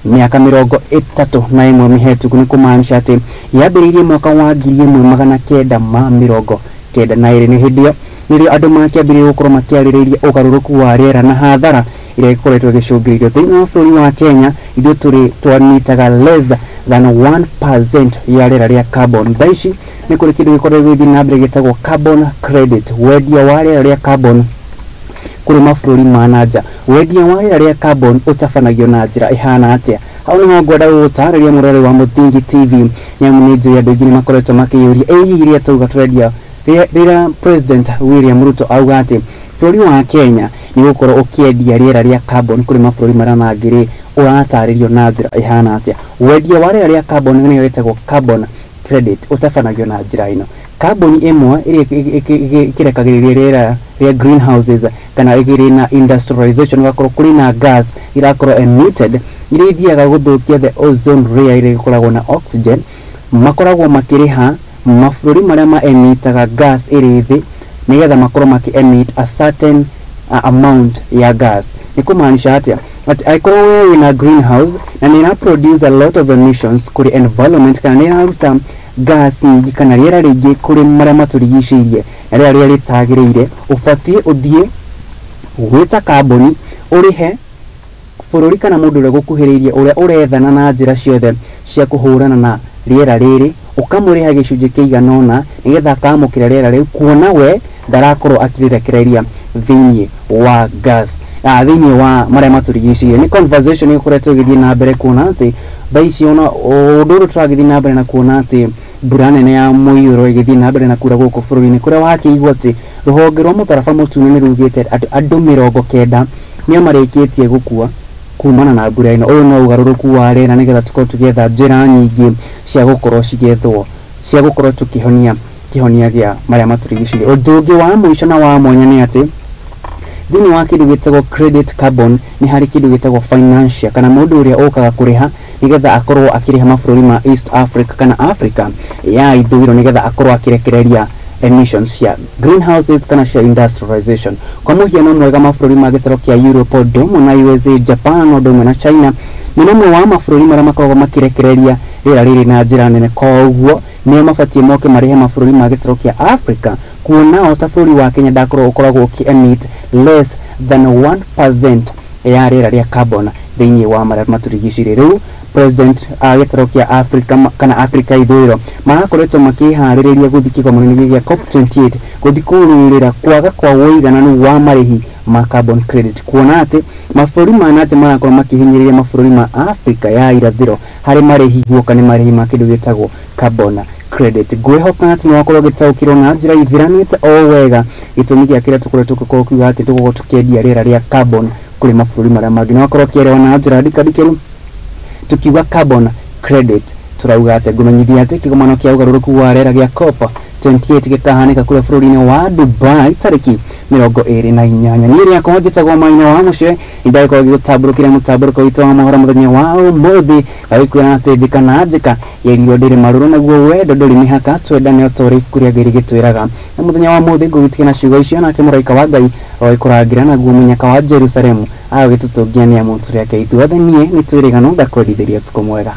mĩaka 31 mĩhetũku, nĩ kũmaanisha atĩ yambĩrĩirie mwaka wa 1992. Nĩ hĩndĩ ĩyo nĩrĩo andũ makĩambĩrĩirie gũkorwo makĩarĩrĩria ũgarũrũku wa rĩera na hathara ĩrĩa ĩkoretwo ĩgĩcũngĩrĩrio thĩinĩ wa bũrũri wa Kenya. Ithuĩ tũrĩ twanyitaga less than 1% ya rĩera rĩa carbon. Thaa ici nĩ kũrĩ kĩndũ gĩkoretwo gĩgĩthiĩ na mbere gĩtagwo carbon credit, wendia wa rĩera rĩa carbon kũrĩ mabũrũri ma na nja. Wendia wa rĩera rĩa carbon ũtabanagio na njĩra ĩhana atĩa? Hau nĩho ngwenda gũgũtarĩria mũrori wa Mũthingi TV, nĩamu nĩ njũĩ andũ aingĩ nĩ makoretwo makĩyũria ĩ hihi rĩrĩa twauga tũrendia, rĩrĩa President William Ruto auga atĩ bũrũri wa Kenya nĩ gũkorwo ũkĩendia rĩera rĩa carbon kũrĩ mabũrũri marĩa mangĩ rĩ, ũratarĩrio na njĩra ĩhana atĩa? Wendia wa rĩera rĩa carbon nĩyo ĩtagwo carbon credit ũtabanagio na njĩra ĩno. Kambuni ĩmwe ĩrĩa ĩkĩrekagĩrĩria rĩera rĩa greenhouses kana ĩkĩrĩ na industrialization, gũgakorwo kũrĩ na gas irakorwo emitted iria ithiaga gũthũkia the ozone layer ĩrĩa ĩkoragwo na oxygen, makoragwo makĩrĩha mabũrũri marĩa ma emitaga gas ĩrĩ thĩ nĩgetha makorwo makĩ emit a certain amount ya gas. Nĩ kũmaanisha atĩa? Atĩ angĩkorwo we wĩna greenhouse na nĩ ĩra produce a lot of emissions kũrĩ environment kana nĩ ĩraruta gas nyingĩ kana rĩera rĩingĩ kũrĩ marĩa matũrigicĩirie na rĩera rĩrĩa rĩtagĩrĩire, ũbatiĩ ũthiĩ gwĩta kambuni ũrĩhe bũrũri kana mũndũ ũrĩa gũkuhĩrĩirie ũrĩa ũrethana na njĩra ciothe cia kũhũrana na rĩera rĩrĩ, ũkamũrĩha gĩcunjĩ kĩigana ũna nĩgetha akamũkĩra rĩera rĩu, kuona we ndarakorwo akĩrĩrekereria thĩinĩ wa gas thĩinĩ wa marĩa matũrigicĩirie. Nĩ conversation ĩkoretwo ĩgĩthiĩ na mbere kuona atĩ thaa ici ona ũndũ ũrĩa tũragĩthiĩ na mbere na kuona atĩ mbura nene ya mũiyũro ĩgĩthiĩ na mbere na kura gũkũ bũrũri-inĩ, kũrĩa wakĩigua atĩ rũhonge rwa mũtharaba mũtune nĩ rugĩte atĩ andũ 90 nĩo marĩkĩtie gũkua kumana na mbura ĩno. Ũyũ no ũgarũrũku wa rĩera, nĩgetha tũkorwo tũgĩetha njĩra nyingĩ cia gũkorwo cigĩethwo cia gũkorwo tũkĩhonia kĩhonia gĩa marĩa matũrigicĩirie. Ũndũ ũngĩ wa mũico na wa mwanya nĩ atĩ thĩinĩ wa kĩndũ gĩtagwo credit carbon nĩ harĩ kĩndũ gĩtagwo financial kana mũndũ ũrĩa ũkaga kũrĩha nĩgetha akorwo akĩrĩha mabũrũri ma East Africa kana Africa ya ithũĩro nĩgetha akorwo akĩrekereria emissions cia greenhouses kana cia industrialization. Kwa mũhiano mwega, mabũrũri ma gĩtarũ kĩa Europe ũndũ ũmwe na USA, Japan ũndũ ũmwe na China nĩ mamwe wa mabũrũri marĩa makoragwo makĩrekereria rĩera rĩrĩ na njĩra nene, koguo nĩo mabatiĩ moke marĩhe mabũrũri ma gĩtarũ kĩa Africa, kuona o ta bũrũri wa Kenya ndakorwo ũkoragwo ũkĩ emit less than 1% ya rĩera rĩa carbon thĩinĩ wa marĩa matũrigicĩirie. Rĩu President a gĩtarũ kĩa Africa kana Africa ithũĩro marakoretwo makĩharĩrĩria gũthiĩ kĩgomano-inĩ gĩa COP28 gũthiĩ kũrũĩrĩra kwaga kwa ũigananu wa marĩhi ma carbon credit, kuona atĩ mabũrũri ma nanja marakorwo makĩhinyĩrĩria mabũrũri ma Africa ya irathĩro harĩ marĩhi guoka nĩ marĩhi ma kĩndũ gĩtagwo carbon credit. Ngwĩhoka atĩ nĩ wakorwo ũgĩtaũkĩrwo na njĩra ithiranĩte o wega gĩtũmi gĩa kĩrĩa tũkoretwo tũgĩkorwo kiuga atĩ tũgũkorwo tũkĩendia rĩera rĩa carbon kũrĩ mabũrũri marĩa mangĩ. Nĩ wakorwo ũkĩerewa na njĩra ndikandikĩru tukiuga carbon credit turauga atĩ ngũmenyithia atĩ kĩgomano kĩa ũgarũrũku wa rĩera gĩa COP 28 gĩkahanĩka kũrĩa bũrũri-inĩ wa Dubai tarĩki 28. Niĩ rĩakwa njĩtagwo Maina wa Mũcere, nĩndagĩkorwo ngĩgũtambũrũkĩria mũtambũrũko witũ wa mohoro mũthenya wa ũmũthĩ, gagĩkwĩra atĩ njĩka na njĩka yerirwo ndĩrĩ marũrũ naguo wendo ndũrĩ mĩhaka, twendane o ta ũrĩa ibuku rĩa Ngai rĩgĩtwĩraga. Na mũthenya wa ũmũthĩ ngũgĩtiga na ciugo icio, nake mũraika wa Ngai agagĩkũrangĩra naguo mũnyaka wa Jerusalemu agagĩtũtũngia nĩ amu tũrĩ ake ithuothe. Niĩ nĩ twĩrĩgano ngakwendithĩria ũtukũ mwega.